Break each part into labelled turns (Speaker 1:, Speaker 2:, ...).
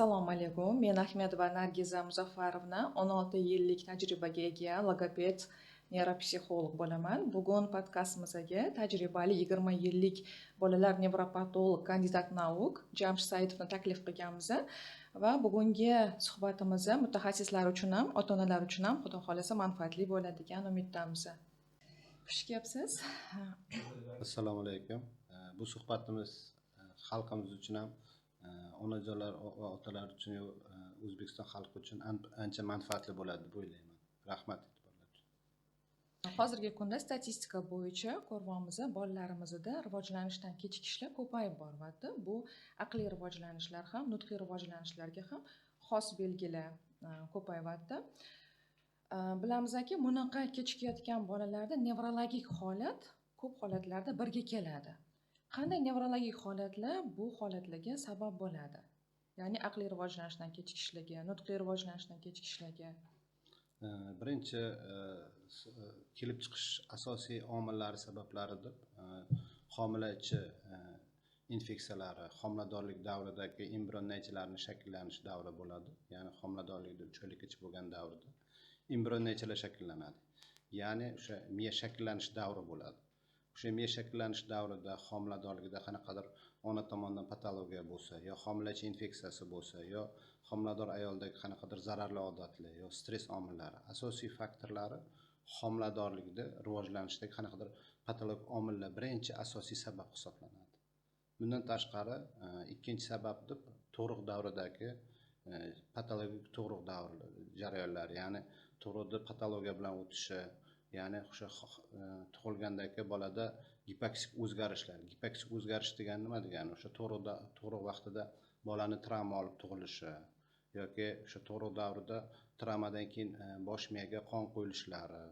Speaker 1: Assalomu alaykum. Men Ahmedova Nargiza Muzaffarovna, 16 yillik tajribaga ega logoped, neyropsixolog bo'laman. Bugun podkastimizga tajribali 20 yillik bolalar nevropatolog, кандидат наук Jamshid Saidovni taklif qilganmiz va bugungi suhbatimiz mutaxassislar uchun ham, ota-onalar uchun ham, Xudo xohlasa, manfaatli bo'ladi degan umiddamiz. Xush kelibsiz.
Speaker 2: Assalomu alaykum. Bu suhbatimiz xalqimiz uchun ham, onajonlar va otalar uchun, O'zbekiston xalqi uchun ancha manfaatli bo'ladi deb o'ylayman. Rahmat e'tiborlar uchun.
Speaker 1: Hozirgi kunda statistika bo'yicha ko'ryapmiz, bolalarimizda rivojlanishdan kechikishlar ko'payib boryapti. Bu aqliy rivojlanishlar ham, nutqiy rivojlanishlarga ham xos belgilar ko'payyapti. Bilamizki, bunaqa kechikayotgan bolalarda nevrologik holat ko'p holatlarda birga keladi. Qanday nevrologik holatlar bu holatlarga sabab bo'ladi? Ya'ni aqliy rivojlanishdan kechikishligi, nutqiy rivojlanishdan kechikishligi.
Speaker 2: Birinchi kelib chiqish asosiy omillari, sabablari deb homila ichi infeksiyalari, homiladorlik davridagi embrion naychalarni shakllanish davri bo'ladi. Ya'ni homiladorlikda 3 oylikgacha bo'lgan davrda embrion naychalar shakllanadi. Ya'ni o'sha miya shakllanish davri bo'ladi. O'sha miya shakllanish davrida homiladorlikda qanaqadir ona tomonidan patologiya bo'lsa, yo homilachi infeksiyasi bo'lsa, yo homilador ayoldagi qanaqadir zararli odatlar, yo stress omillari, asosiy faktorlari homiladorlikda rivojlanishdagi qanaqadir patologik omillar birinchi asosiy sabab hisoblanadi. Bundan tashqari, ikkinchi sabab deb tug'ruq davridagi patologik tug'ruq davri jarayonlari, ya'ni tug'ruqda patologiya bilan o'tishi, ya'ni o'sha tug'ilgandagi bolada gipoksik o'zgarishlar. Gipoksik o'zgarish degani nima degani? O'sha tug'ruq vaqtida bolani travma olib tug'ilishi yoki o'sha tug'ruq davrida travmadan keyin bosh miyaga qon qo'yilishlari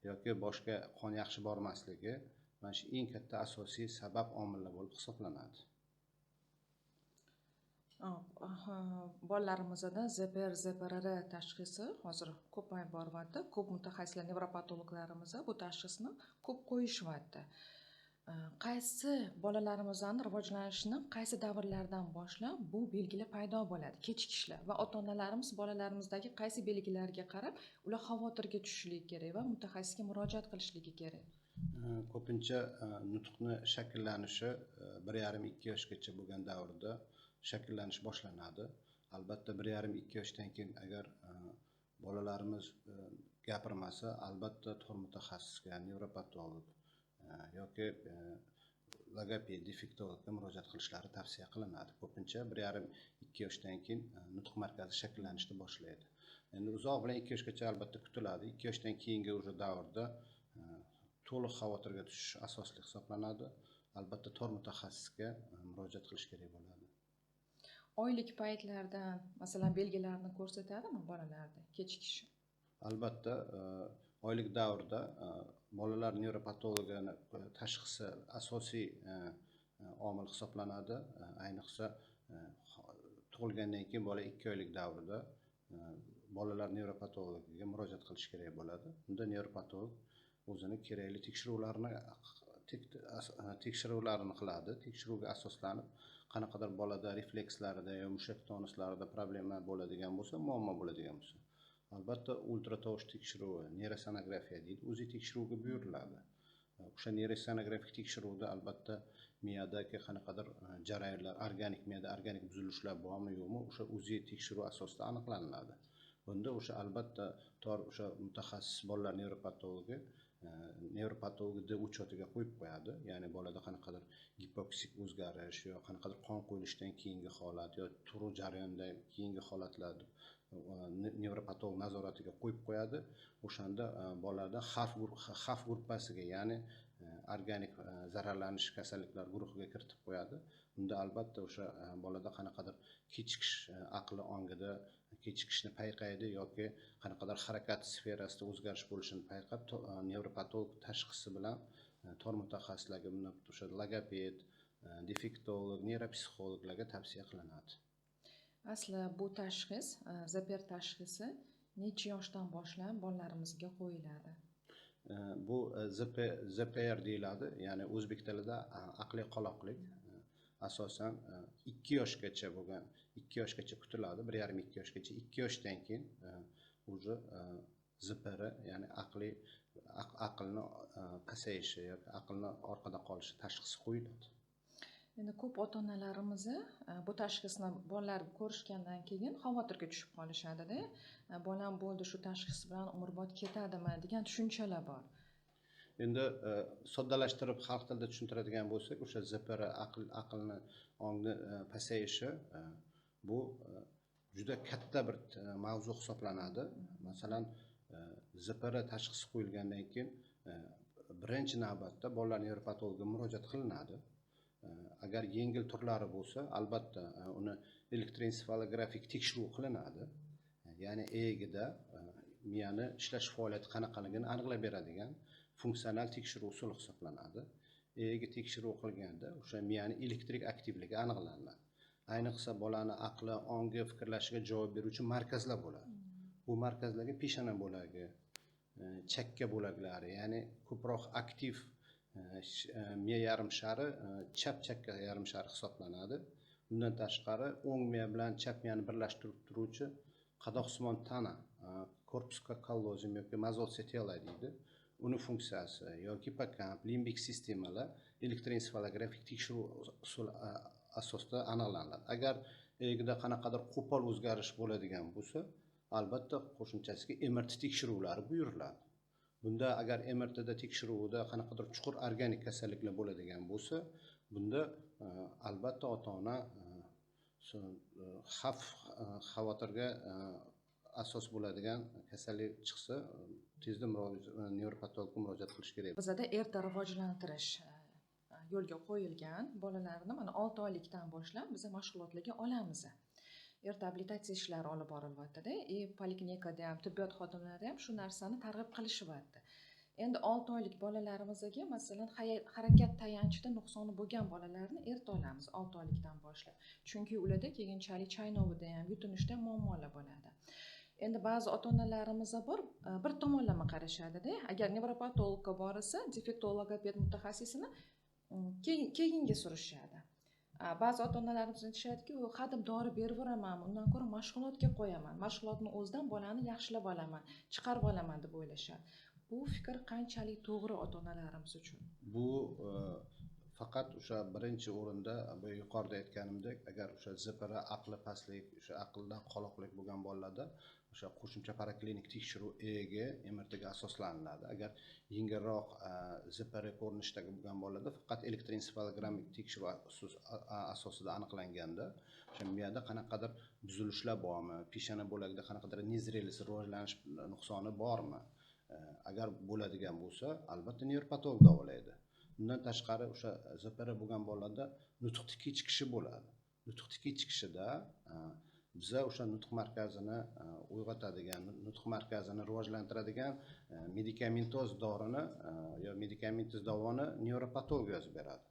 Speaker 2: yoki boshga qon yaxshi bormasligi mana shu eng katta asosiy sabab omillar bo'lib hisoblanadi.
Speaker 1: Bolalarimizda ЗПР, ЗПРР tashxisi hozir ko'payib boryapti. Ko'p mutaxassislar, nevropatologlarimiz bu tashxisni ko'p qo'yishyapti. Qaysi bolalarimizni rivojlanishini qaysi davrlardan boshlab bu belgilar paydo bo'ladi, kechikishlar, va ota-onalarimiz bolalarimizdagi qaysi belgilarga qarab ular xavotirga tushishligi kerak va mutaxassisga murojaat qilishligi kerak?
Speaker 2: Ko'pincha nutqni shakllanishi 1,5-2 yoshgacha bo'lgan davrda shakllanish boshlanadi. Albatta 1,5-2 yoshdan keyin agar bolalarimiz gapirmasa, albatta to'g'ri mutaxassisga, nevropatolog yoki logoped, defektologga murojaat qilishlari tavsiya qilinadi. Ko'pincha 1,5-2 yoshdan keyin nutq markazi shakllanishni boshlaydi. Endi uzoq bilan 2 yoshgacha albatta kutiladi. 2 yoshdan keyingi уже davrda to'liq xavotirga tushish asosli hisoblanadi. Albatta to'g'ri mutaxassisga murojaat qilish kerak bo'ladi.
Speaker 1: Oylik paytlardan, masalan, belgilarni ko'rsatadimi bolalarda kechikishi?
Speaker 2: Albatta, oylik davrda bolalar nevropatologiyani tashxisi asosiy omil hisoblanadi. Ayniqsa tug'ilgandan keyin bola 2 oylik davrida bolalar nevropatologiga murojaat qilish kerak bo'ladi. Unda nevropatolog o'zini kerakli tekshiruvlarini qiladi. Tekshiruvga asoslanib qanaqadir bolada reflekslarida yo mushak tonuslarida problema bo'ladigan bo'lsa, muammo bo'ladigan bo'lsa, albatta ultratovush tekshiruvi, neyrosonografiya deydi, o'zi tekshiruvga buyuriladi. O'sha neyrosonografik tekshiruvda albatta miyadagi qanaqadir jarayonlar, organik miyada organik buzilishlar bormi yo'qmi, o'sha o'zi tekshiruv asosida aniqlaniladi. Bunda o'sha albatta tor o'sha mutaxassis bolalar nevropatologi nevropatologi D учёт iga qo'yib qo'yadi. Ya'ni bolada qanaqadir gipoksik o'zgarish yo qanaqadir qon qo'yilishdan keyingi holat yo tug'ruq jarayonidan keyingi holatlar deb nevropatolog nazoratiga qo'yib qo'yadi. O'shanda bolada xavf gruppasiga, ya'ni organik zararlanish kasalliklar guruhiga kiritib qo'yadi. Unda albatta o'sha bolada qanaqadir kechikish, aqli ongida kechikishni payqaydi yoki qanaqadir harakat sferasida o'zgarish bo'lishini payqab, nevropatolog tashxisi bilan tor mutaxassislarga, buni o'sha logoped, defektolog, neyropsixologlarga tavsiya qilinadi.
Speaker 1: Asli bu tashxis, ЗПР tashxisi necha yoshdan boshlab bolalarimizga qo'yiladi?
Speaker 2: Bu ZPR deyiladi, ya'ni o'zbek tilida aqliy qoloqlik. asosan 2 yoshgacha bo'lgan, 2 yoshgacha kutiladi, 1,5-2 yoshgacha. 2 yoshdan keyin уже ZPR, ya'ni aqliy aqlni pasayishi yoki aqlni orqada qolishi tashxisi qo'yiladi.
Speaker 1: Endi ko'p ota-onalarimiz bu tashxisni bolalar ko'rishgandan keyin xavotirga tushib qolishadi-da. Bolam bo'ldi, shu tashxis bilan umrbod ketadimi degan tushunchalar bor.
Speaker 2: Endi soddalashtirib xalq tilida tushuntiradigan bo'lsak, o'sha ZPR aqlni ongni pasayishi bu juda katta bir mavzu hisoblanadi. Masalan, ZPR tashxisi qo'yilgandan keyin birinchi navbatda bolalar nevropatologiga murojaat qilinadi. Agar yengil turlari bo'lsa, albatta uni elektroensefalografik tekshiruv qilinadi. Ya'ni EEGda miyani ishlash faoliyati qanaqaligini aniqlab beradigan funksional tekshiruv usuli hisoblanadi. EEG tekshiruv qilganda o'sha miyani elektrik aktivligi aniqlanadi. Ayniqsa bolani aqli, ongi, fikrlashiga javob beruvchi markazlar bo'ladi. Bu markazlarga peshona bo'lagi, chakka bo'laklari, ya'ni ko'proq aktiv miya yarim shari, chap chakka yarim shari hisoblanadi. Bundan tashqari o'ng miya bilan chap miyani birlashtirib turuvchi qadoqsimon tana, korpus callosum yoki mazolsiya tela deydi. Uni funksiyasi yoki gipokamp, limbik sistemalar elektroensefalografik tekshiruv usuli asosida aniqlanadi. Agar EEGda qanaqadir qo'pol o'zgarish bo'ladigan bo'lsa, albatta qo'shimchasiga MRT tekshiruvlari buyuriladi. Bunda agar MRTda tekshiruvda qanaqadir chuqur organik kasalliklar bo'ladigan bo'lsa, bunda albatta ota-ona xavf xavotirga asos bo'ladigan kasallik chiqsa, tezda nevropatologga murojaat qilish kerak.
Speaker 1: Bizada erta rivojlantirish yo'lga qo'yilgan bolalarni mana 6 oylikdan boshlab biz mashg'ulotlarga olamiz. Erta abilitatsiya ishlari olib borilyapti-da, poliklinikada ham, tibbiyot xodimlari ham shu narsani targ'ib qilishyapti. Endi 6 oylik bolalarimizga, masalan, harakat tayanchida nuqsoni bo'lgan bolalarni erta olamiz 6 oylikdan boshlab. Chunki ularda keyinchalik chaynovida ham, yutinishda muammolar bo'ladi. Endi ba'zi ota-onalarimiz bor, bir tomonlama qarashadi-da. Agar nevropatologga borsa, defektolog logoped mutaxassisini keyinga surishadi. Ba'zi ota-onalarimiz aytishadiki, u hadim dori beriveraman, undan ko'ra mashg'ulotga qo'yaman, mashg'ulotni o'zidan bolani yaxshilab olaman, chiqarib olaman deb o'ylashadi. Bu fikr qanchalik to'g'ri ota-onalarimiz uchun?
Speaker 2: Bu faqat o'sha birinchi o'rinda, bu yuqorida aytganimdek, agar o'sha ZPR aqli pastlik, o'sha aqldan qoloqlik bo'lgan bolalarda o'sha qo'shimcha paraklinik tekshiruv EEG, MRTga asoslaniladi. Agar yengilroq ZPR ko'rinishidagi bo'lgan bolalarda faqat elektroensefalogramik tekshiruv asosida aniqlanganda o'sha miyada qanaqadir buzilishlar bormi, peshona bo'lagida qanaqadir nezrelisi rivojlanish nuqsoni bormi? Agar bo'ladigan bo'lsa, albatta nevropatolog davolaydi. Bundan tashqari o'sha ZPR bo'lgan bolalarda nutqni kechikishi bo'ladi. Nutqni kechikishida biza o'sha nutq markazini uyg'otadigan, nutq markazini rivojlantiradigan medikamentoz dorini yo medikamentoz davoni nevropatolog yozib beradi.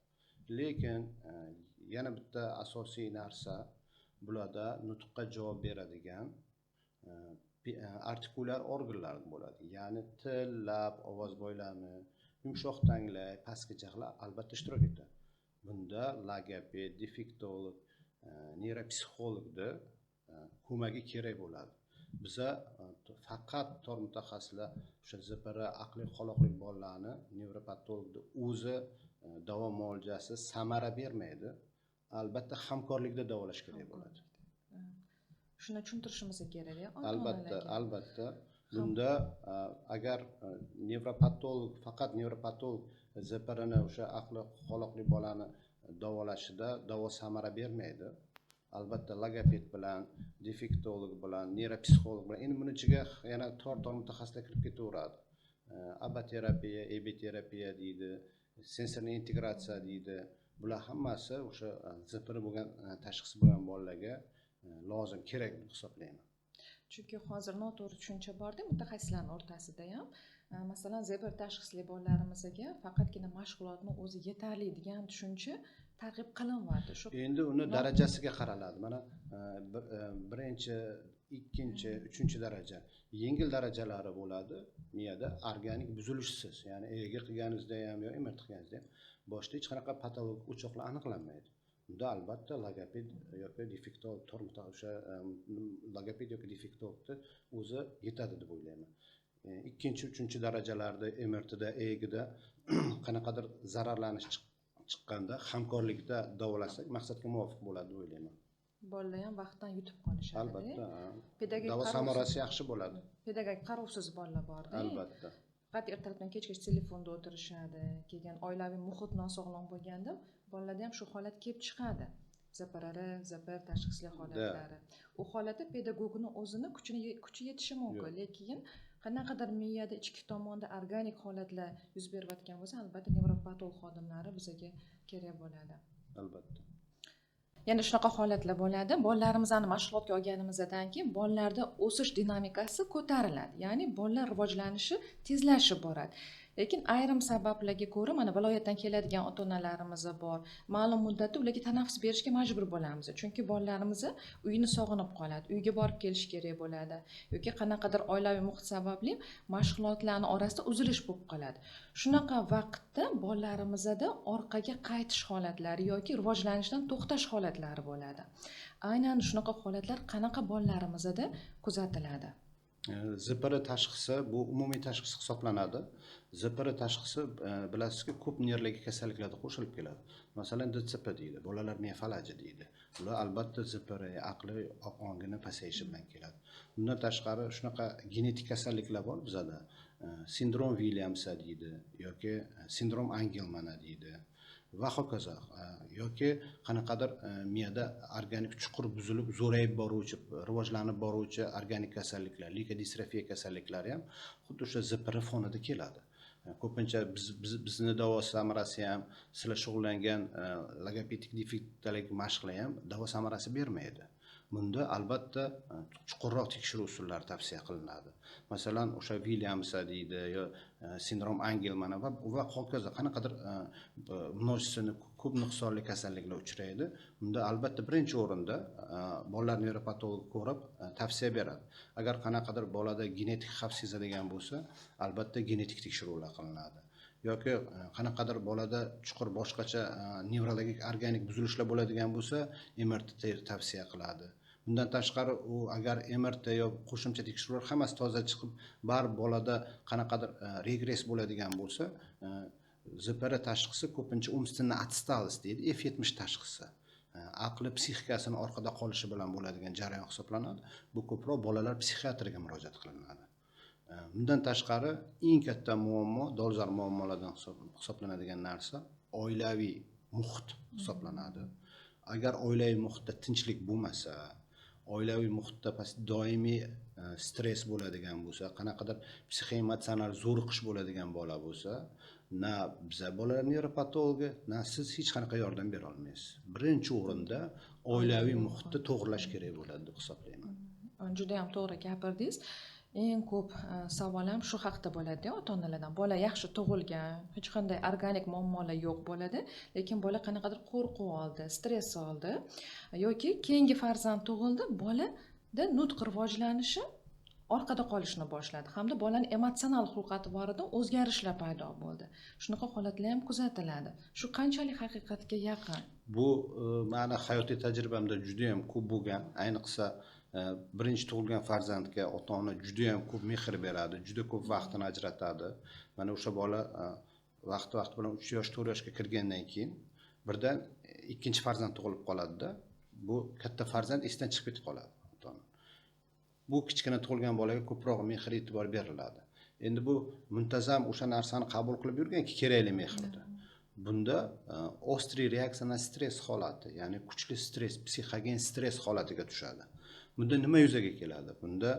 Speaker 2: Lekin yana bitta asosiy narsa, bularda nutqqa javob beradigan artikulyar organlar bo'ladi. Ya'ni til, lab, ovoz boylami, yumshoq tanglay, pastki jag'lar albatta ishtirok etadi. Bunda logoped, defektolog, neyropsixologni ko'magi kerak bo'ladi. Biza faqat tor mutaxassislar o'sha ZPR aqliy qoloqlik bolalarni nevropatologni o'zi davo muolajasi samara bermaydi. Albatta hamkorlikda davolash kerak bo'ladi.
Speaker 1: Shuni tushuntirishimiz kerak,
Speaker 2: Albatta, albatta. Bunda agar nevropatolog, faqat nevropatolog ZPRni o'sha aqli qoloqli bolani davolashida davo samara bermaydi. Albatta logoped bilan, defektolog bilan, neyropsixolog bilan, endi buni ichiga yana tor mutaxassislar kirib ketaveradi. ABA terapiya, EB terapiya deydi, sensorli integratsiya deydi. Bular hammasi o'sha ZPR bo'lgan tashxisi bo'lgan bolalarga lozim, kerak deb hisoblayman.
Speaker 1: Chunki hozir noto'g'ri tushuncha borda mutaxassislarning o'rtasida ham. Masalan, ZPR tashxisli bolalarimizga faqatgina mashg'ulotni o'zi yetarli degan tushuncha targ'ib qilinmayapti. Shu
Speaker 2: endi uni darajasiga qaraladi. Mana birinchi, ikkinchi, uchinchi daraja, yengil darajalari bo'ladi miyada organik buzilishsiz, ya'ni EEG qilganingizda ham yo MRT qilganingizda ham boshda hech qanaqa patologik o'choqlar aniqlanmaydi. Unda albatta logoped yoki defektolog, o'sha logoped yoki defektologni o'zi yetadi deb o'ylayman. Ikkinchi, uchinchi darajalarda MRTda, EEGda qanaqadir zararlanish chiqqanda hamkorlikda davolasak maqsadga muvofiq bo'ladi deb o'ylayman.
Speaker 1: Bolalar ham vaqtdan yutib qolishadi.
Speaker 2: Albatta. Pedagogik davo samarasi yaxshi bo'ladi.
Speaker 1: Pedagogik qarovsiz bolalar borda.
Speaker 2: Albatta.
Speaker 1: Faqat ertalabdan kechgacha telefonda o'tirishadi. Keyin oilaviy muhit nosog'lom bo'lganda bolalarda ham shu holat kelib chiqadi. ZPRR, ZPR tashxisli holatlari. U holatda pedagogni o'zini kuchi yetishi mumkin, lekin qanaqadir miyada ichki tomonda organik holatlar yuz berayotgan bo'lsa, albatta nevropatolog xodimlari bizga kerak bo'ladi.
Speaker 2: Albatta.
Speaker 1: Yana shunaqa holatlar bo'ladi. Bolalarimizni mashg'ulotga olganimizdan keyin bolalarda o'sish dinamikasi ko'tariladi. Ya'ni bolalar rivojlanishi tezlashib boradi. Lekin ayrim sabablarga ko'ra mana viloyatdan keladigan ota-onalarimiz bor. Ma'lum muddatda ularga tanaffus berishga majbur bo'lamiz. Chunki bolalarimiz uyini sog'inib qoladi, uyga borib kelish kerak bo'ladi yoki qanaqadir oilaviy muhit sababli mashg'ulotlarning orasida uzilish bo'lib qoladi. Shunaqa vaqtda bolalarimizda orqaga qaytish holatlari yoki rivojlanishdan to'xtash holatlari bo'ladi. Aynan shunaqa holatlar qanaqa bolalarimizda kuzatiladi?
Speaker 2: ZPR tashxisi bu umumiy tashxis hisoblanadi. ZPR tashxisi bilasizki, ko'p nervlik kasalliklarda qo'shilib keladi. Masalan, DCP deydi, bolalar miya falaji deydi. Ular albatta ZPR aqli ongini pasayishi bilan keladi. Bundan tashqari shunaqa genetik kasalliklar bor bizada. Sindrom Williamsa deydi yoki sindrom Angelmana deydi va hokazo, yoki qanaqadir miyada organik chuqur buzilib zo'rayib boruvchi, rivojlanib boruvchi organik kasalliklar, leukodistrofiya kasalliklari ham xuddi o'sha ZPR fonida keladi. Ko'pincha bizni davo samarasi ham, sizlar shug'ullangan logopedik defektdagi mashqlar ham davo samarasi bermaydi. Bunda albatta chuqurroq tekshiruv usullari tavsiya qilinadi. Masalan, o'sha Williamsa deydi yo sindrom Angelmana va hokazo qanaqadir множественный ko'p nuqsonli kasalliklar uchraydi. Bunda albatta birinchi o'rinda bolalar nevropatologi ko'rib tavsiya beradi. Agar qanaqadir bolada genetik xavf sezadigan bo'lsa, albatta genetik tekshiruvlar qilinadi. Yoki qanaqadir bolada chuqur boshqacha nevrologik organik buzilishlar bo'ladigan bo'lsa, MRT tavsiya qiladi. Bundan tashqari u agar MRT yo qo'shimcha tekshiruvlar hammasi toza chiqib, baribir bolada qanaqadir regress bo'ladigan bo'lsa, ZPR tashxisi ko'pincha умственная отсталость deydi, F70 tashxisi. Aqli psixikasini orqada qolishi bilan bo'ladigan jarayon hisoblanadi. Bu ko'proq bolalar psixiatriga murojaat qilinadi. Bundan tashqari eng katta muammo, dolzarb muammolardan hisoblanadigan narsa oilaviy muhit hisoblanadi. Agar oilaviy muhitda tinchlik bo'lmasa, oilaviy muhitda doimiy stress bo'ladigan bo'lsa, qanaqadir psixoemotsional zo'riqish bo'ladigan bola bo'lsa, na biza bolalar nevropatologi, na siz hech qanaqa yordam bera olmaysiz. Birinchi o'rinda oilaviy muhitni to'g'rilash kerak bo'ladi deb hisoblayman.
Speaker 1: Juda ham to'g'ri gapirdingiz. Eng ko'p savol ham shu haqda bo'ladi ota-onalardan. Bola yaxshi tug'ilgan, hech qanday organik muammolar yo'q bo'ladi, lekin bola qanaqadir qo'rquv oldi, stress oldi yoki keyingi farzand tug'ildi, bolada nutq rivojlanishi orqada qolishni boshladi hamda bolaning emotsional xulq-atvorida o'zgarishlar paydo bo'ldi. Shunaqa holatlar ham kuzatiladi. Shu qanchalik haqiqatga yaqin?
Speaker 2: Bu meni hayotiy tajribamda juda ham ko'p bo'lgan. Ayniqsa birinchi tug'ilgan farzandga ota-ona juda ham ko'p mehr beradi, juda ko'p vaqtini ajratadi. Mana o'sha bola vaqti-vaqti bilan 3 yosh, 4 yoshga kirgandan keyin birdan ikkinchi farzand tug'ilib qoladida. Bu katta farzand esdan chiqib ketib qoladi ota-ona. Bu kichkina tug'ilgan bolaga ko'proq mehr e'tibor beriladi. Endi bu muntazam o'sha narsani qabul qilib yurganki kerakli mehrni. Bunda острый reaksiya na stress holati, ya'ni kuchli stress, psixogen stress holatiga tushadi. Bunda nima yuzaga keladi? Bunda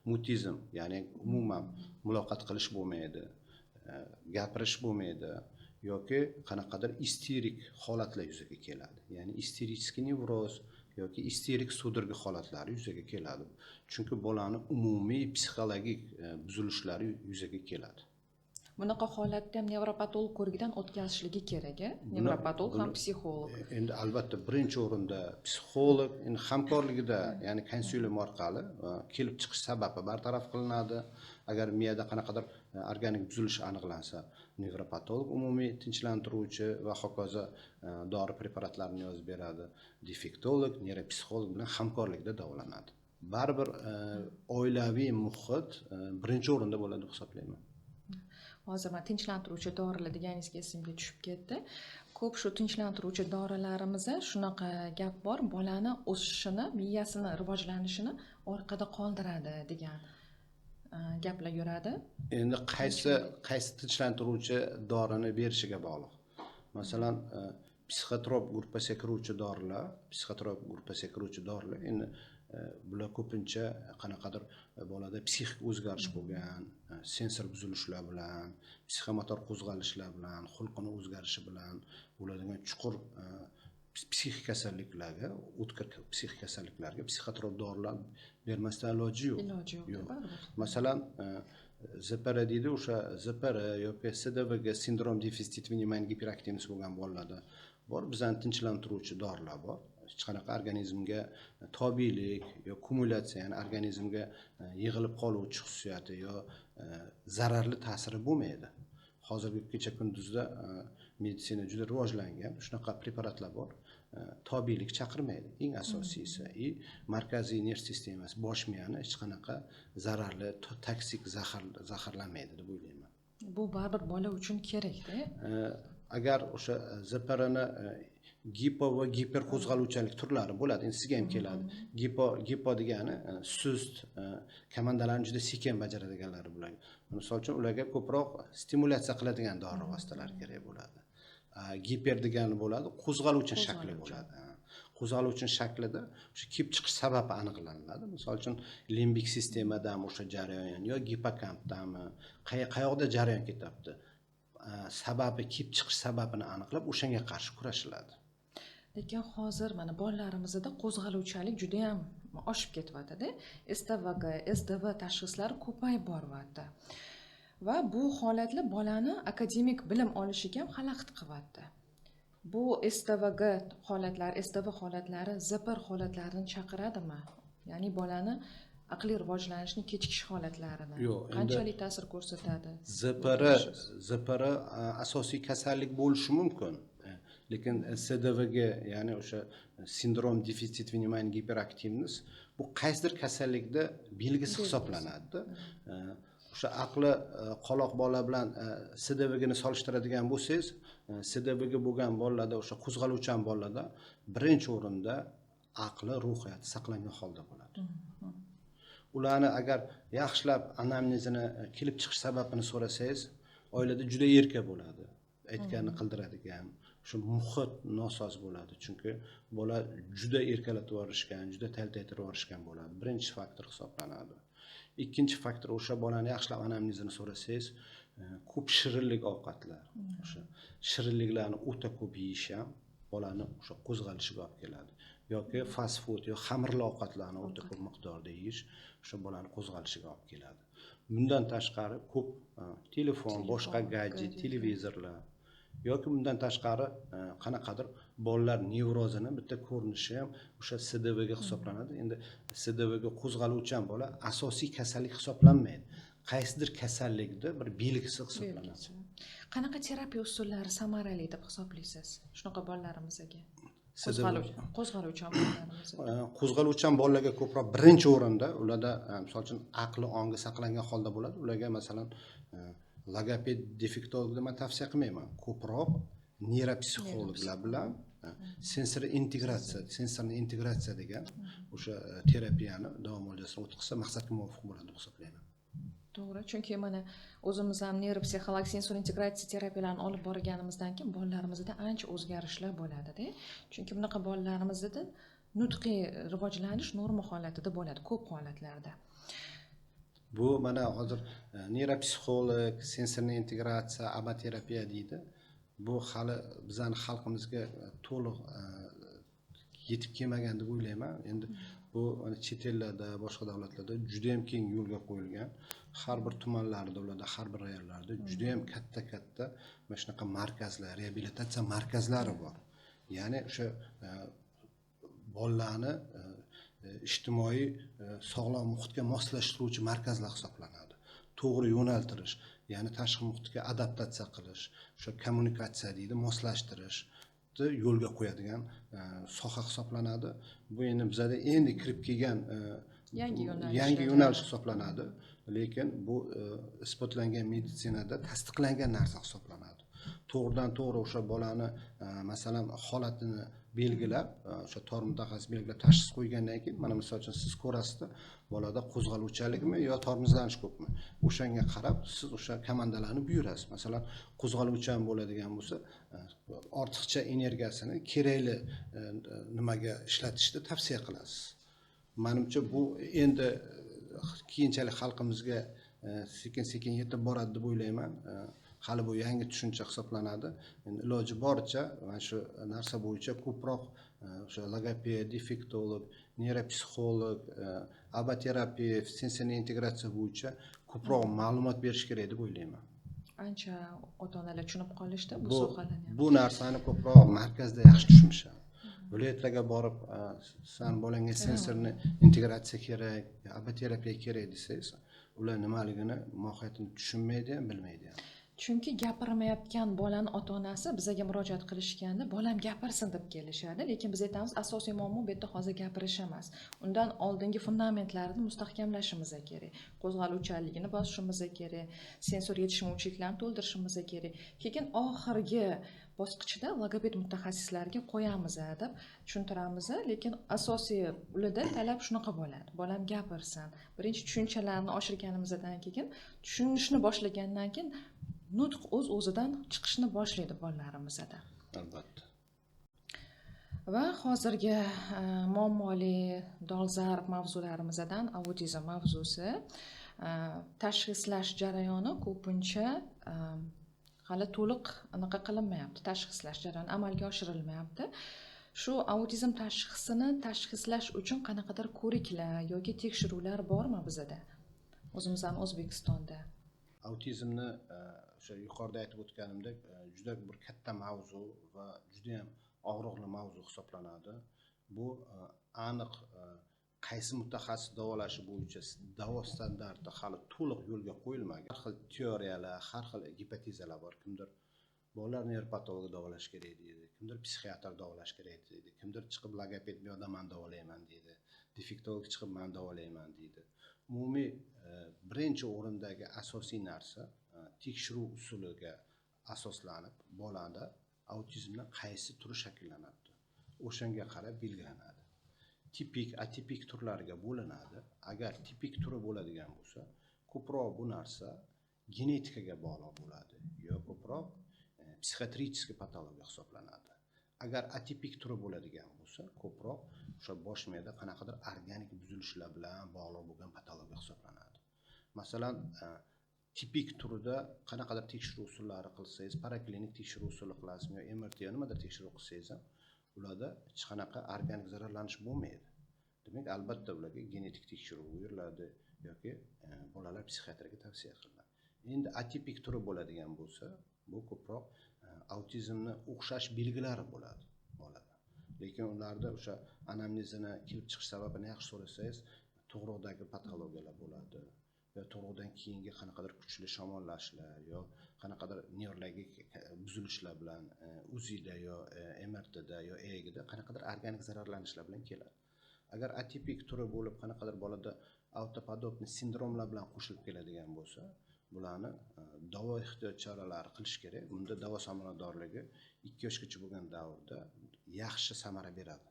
Speaker 2: mutizm, ya'ni umuman muloqot qilish bo'lmaydi, gapirish bo'lmaydi yoki qanaqadir isterik holatlar yuzaga keladi. Ya'ni isterический nevroz yoki isterik sudorga holatlari yuzaga keladi. Chunki bolani umumiy psixologik buzilishlari yuzaga keladi.
Speaker 1: Bunaqa holatda ham nevropatolog ko'rigidan o'tkazishligi kerak, Nevropatolog ham psixolog.
Speaker 2: Endi albatta birinchi o'rinda psixolog, endi hamkorligida, ya'ni konsilium orqali kelib chiqish sababi bartaraf qilinadi. Agar miyada qanaqadir organik buzilishi aniqlansa, nevropatolog umumiy tinchlantiruvchi va hokazo dori preparatlarini yozib beradi. Defektolog, neyropsixolog bilan hamkorlikda davolanadi. Baribir oilaviy muhit birinchi o'rinda bo'ladi deb hisoblayman.
Speaker 1: Hozir man tinchlantiruvchi dorilar deganingizga esimga tushib ketdi. Ko'p shu tinchlantiruvchi dorilarimizda shunaqa gap bor, bolani o'sishini, miyasini rivojlanishini orqada qoldiradi degan gaplar yuradi.
Speaker 2: Endi qaysi tinchlantiruvchi dorini berishiga bog'liq. Masalan, psixotrop gruppasiga kiruvchi dorilar, endi bular ko'pincha qanaqadir bolada psixik o'zgarish bo'lgan, sensor buzilishlar bilan, psixomotor qo'zg'alishlar bilan, xulqini o'zgarishi bilan bo'ladigan chuqur psixik kasalliklarga, o'tkir psixik kasalliklarga psixotrop dorilar bermasdan iloji yo'q.
Speaker 1: Iloji yo'q.
Speaker 2: Masalan, ZPR deydi, o'sha ZPR yoki SDVG, sindrom defitsit внимания giperaktivность bo'lgan bolalarda bor, bizani tinchlantiruvchi dorilar bor. Hech qanaqa organizmga tobelik yo kumulyatsiya, ya'ni organizmga yig'ilib qoluvchi xususiyati yo zararli ta'siri bo'lmaydi. Hozirgi kecha kunduzda meditsina juda rivojlangan, shunaqa preparatlar bor, tobelik chaqirmaydi. Eng asosiysi markaziy nerv sistemasi, bosh miyani hech qanaqa zararli, toksik zaharlamaydi deb o'ylayman.
Speaker 1: Bu baribir bola uchun kerak-da.
Speaker 2: Agar o'sha ZPRni gipo va giper qo'zg'aluvchanlik turlari bo'ladi. Endi sizga ham keladi. Gipo degani sust, komandalarni juda sekin bajaradiganlari bo'ladi. Misol uchun, ularga ko'proq stimulyatsiya qiladigan dori vositalari kerak bo'ladi. Giper degani bo'ladi, qo'zg'aluvchan shakli bo'ladi. Qo'zg'aluvchan shaklida o'sha kelib chiqish sababi aniqlanadi. Misol uchun, limbik sistemadami o'sha jarayon yo gipokampdami, qayoqda jarayon ketyapti? Sababi, kelib chiqish sababini aniqlab, o'shanga qarshi kurashiladi.
Speaker 1: Lekin hozir mana bolalarimizda qo'zg'aluvchanlik juda ham oshib ketyapti-da. STVG, SDV tashxislari ko'payib boryapti. Va bu holatlar bolani akademik bilim olishiga ham xalaqit qilyapti. Bu STVG holatlari, SDV holatlari ZPR holatlarini chaqiradimi? Ya'ni bolani aqliy rivojlanishini kechikish holatlarini qanchalik ta'sir ko'rsatadi?
Speaker 2: ZPR asosiy kasallik bo'lishi mumkin. Lekin SDVG, ya'ni o'sha sindrom defitsit внимания giperaktivность, bu qaysidir kasallikda belgisi hisoblanadi. O'sha aqli qoloq bola bilan SDVGni solishtiradigan bo'lsangiz, SDVG bo'lgan bolalarda, o'sha qo'zg'aluvchan bolalarda birinchi o'rinda aqli, ruhiyati saqlangan holda bo'ladi. Ularni agar yaxshilab anamnezini, kelib chiqish sababini so'rasangiz, oilada juda erka bo'ladi, aytganini qildiradigan, shu muhit nosoz bo'ladi. Chunki bola juda erkalatib yuborishgan, juda taltaytirib yuborishgan bo'ladi. Birinchi faktor hisoblanadi. Ikkinchi faktor, o'sha bolani yaxshilab anamnezini so'rasangiz, ko'p shirinlik ovqatlar, o'sha shirinliklarni o'ta ko'p yeyish ham bolani o'sha qo'zg'alishiga olib keladi. Yoki fast food yo xamirli ovqatlarni o'ta ko'p miqdorda yeyish o'sha bolani qo'zg'alishiga olib keladi. Bundan tashqari ko'p telefon, boshqa gadjet, televizorlar yoki bundan tashqari qanaqadir bolalar nevrozini bitta ko'rinishi ham o'sha SDVG hisoblanadi. Endi SDVG qo'zg'aluvchan bola asosiy kasallik hisoblanmaydi. Qaysidir kasallikda bir belgisi hisoblanadi.
Speaker 1: Qanaqa terapiya usullari samarali deb hisoblaysiz shunaqa bolalarimizga? Qo'zg'aluvchan bolalarimizga.
Speaker 2: Qo'zg'aluvchan bolalarga ko'proq birinchi o'rinda ularda misol uchun aqli ongi saqlangan holda bo'ladi. Ularga masalan logoped, defektologni men tavsiya qilmayman. Ko'proq neyropsixologlar bilan sensor integratsiya, sensorni integratsiya degan o'sha terapiyani davom olishini o'tkazsa maqsadga muvofiq bo'ladi deb hisoblayman.
Speaker 1: To'g'ri, chunki mana o'zimiz ham neyropsixolog sensor integratsiya terapiyalarini olib borganimizdan keyin bolalarimizda ancha o'zgarishlar bo'ladi-da. Chunki bunaqa bolalarimizda nutqiy rivojlanish norma holatida bo'ladi ko'p holatlarda.
Speaker 2: Bu mana hozir neyropsixolog, sensorli integratsiya, ABA terapiya deydi. Bu hali bizning xalqimizga to'liq yetib kelmagan deb o'ylayman. Endi bu chet ellarda, boshqa davlatlarda juda ham keng yo'lga qo'yilgan. Har bir tumanlarda, ularda, har bir rayonlarda juda ham katta-katta mana shunaqa markazlar, reabilitatsiya markazlari bor. Ya'ni o'sha bolalarni ijtimoiy sog'lom muhitga moslashtiruvchi markazlar hisoblanadi. To'g'ri yo'naltirish, ya'ni tashqi muhitga adaptatsiya qilish, o'sha kommunikatsiya deydi, moslashtirish yo'lga qo'yadigan soha hisoblanadi. Bu endi bizada endi kirib kelgan yangi yo'nalish hisoblanadi, lekin bu isbotlangan meditsinada tasdiqlangan narsa hisoblanadi. To'g'ridan to'g'ri o'sha bolani masalan holatini belgilab, o'sha tor mutaxassis belgilab tashxis qo'ygandan keyin, mana misol uchun siz ko'rasizda bolada qo'zg'aluvchanlikmi yo tormozlanish ko'pmi, o'shanga qarab siz o'sha komandalarni buyurasiz. Masalan, qo'zg'aluvchan bo'ladigan bo'lsa, ortiqcha energiyasini kerakli nimaga ishlatishni tavsiya qilasiz. Menimcha bu endi keyinchalik xalqimizga sekin-sekin yetib boradi deb o'ylayman. Hali bu yangi tushuncha hisoblanadi. Endi iloji boricha mana shu narsa bo'yicha ko'proq o'sha logoped, defektolog, neyropsixolog, abaterapevt, sensorli integratsiya bo'yicha ko'proq ma'lumot berish kerak deb o'ylayman.
Speaker 1: Ancha ota-onalar tushunib qolishdi bu sohalarni.
Speaker 2: Bu narsani ko'proq markazda yaxshi tushunishadi. Viloyatlarga borib, san bolangga sensorni integratsiya kerak, abaterapiya kerak desangiz, ular nimaligini, mohiyatini tushunmaydi ham, bilmaydi ham.
Speaker 1: Chunki gapirmayotgan bolani ota-onasi bizaga murojaat qilishganda bolam gapirsin deb kelishadi, lekin biz aytamiz asosiy muammo bu yerda hozir gapirish emas. Undan oldingi fundamentlarni mustahkamlashimiz kerak. Qo'zg'aluvchanligini bosishimiz kerak, sensor yetishmovchiliklarni to'ldirishimiz kerak. Keyin oxirgi bosqichda logoped mutaxassislarga qo'yamiz deb tushuntiramiz, lekin asosiy ularda talab shunaqa bo'ladi. Bolam gapirsin. Birinchi tushunchalarni oshirganimizdan keyin, tushunishni boshlagandan keyin nutq o'z-o'zidan chiqishni boshlaydi bolalarimizda.
Speaker 2: Albatta.
Speaker 1: Va hozirgi muammoli dolzarb mavzularimizdan autizm mavzusi. Tashxislash jarayoni ko'pincha hali to'liq anaqa qilinmayapti, tashxislash jarayoni amalga oshirilmayapti. Shu autizm tashxisini tashxislash uchun qanaqadir ko'riklar yoki tekshiruvlar bormi bizada? O'zimizdan O'zbekistonda.
Speaker 2: Autizmni o'sha yuqorida aytib o'tganimdek juda bir katta mavzu va juda ham og'riqli mavzu hisoblanadi. Bu aniq qaysi mutaxassis davolashi bo'yicha davo standarti hali to'liq yo'lga qo'yilmagan. Har xil teoriyalar, har xil gipotezalar bor. Kimdir bolalar neyropatologi davolash kerak deydi, kimdir psixiatr davolash kerak deydi, kimdir chiqib logoped bu yoqda men davolayman deydi, defektolog chiqib men davolayman deydi. Umumiy birinchi o'rindagi asosiy narsa tekshiruv usuliga asoslanib bolada autizmning qaysi turi shakllanadi, o'shanga qarab belgilanadi. Tipik, atipik turlarga bo'linadi. Agar tipik turi bo'ladigan bo'lsa, ko'proq bu narsa genetikaga bog'liq bo'ladi yo ko'proq psixiatrический patologiya hisoblanadi. Agar atipik turi bo'ladigan bo'lsa, ko'proq o'sha bosh miyada qanaqadir organik buzilishlar bilan bog'liq bo'lgan patologiya hisoblanadi. Masalan, tipik turida qanaqadir tekshiruv usullari qilsangiz, paraklinik tekshiruv usuli qilasizmi yo MRT yo nimadir tekshiruv qilsangiz ham, ularda hech qanaqa organik zararlanish bo'lmaydi. Demak, albatta ularga genetik tekshiruv buyuriladi yoki bolalar psixiatrga tavsiya qilinadi. Endi atipik turi bo'ladigan bo'lsa, bu ko'proq autizmni o'xshash belgilari bo'ladi bolada. Lekin ularda o'sha anamnezini kelib chiqish sababini yaxshi so'rasangiz, tug'ruqdagi patologiyalar bo'ladi yo tug'ruqdan keyingi qanaqadir kuchli shamollashlar yo qanaqadir nevrologik buzilishlar bilan UZIda yo MRTda yo EEGda qanaqadir organik zararlanishlar bilan keladi. Agar atipik turi bo'lib qanaqadir bolada autopodobniy sindromlar bilan qo'shilib keladigan bo'lsa, bularni davo ehtiyot choralari qilish kerak. Bunda davo samaradorligi 2 yoshgacha bo'lgan davrda yaxshi samara beradi.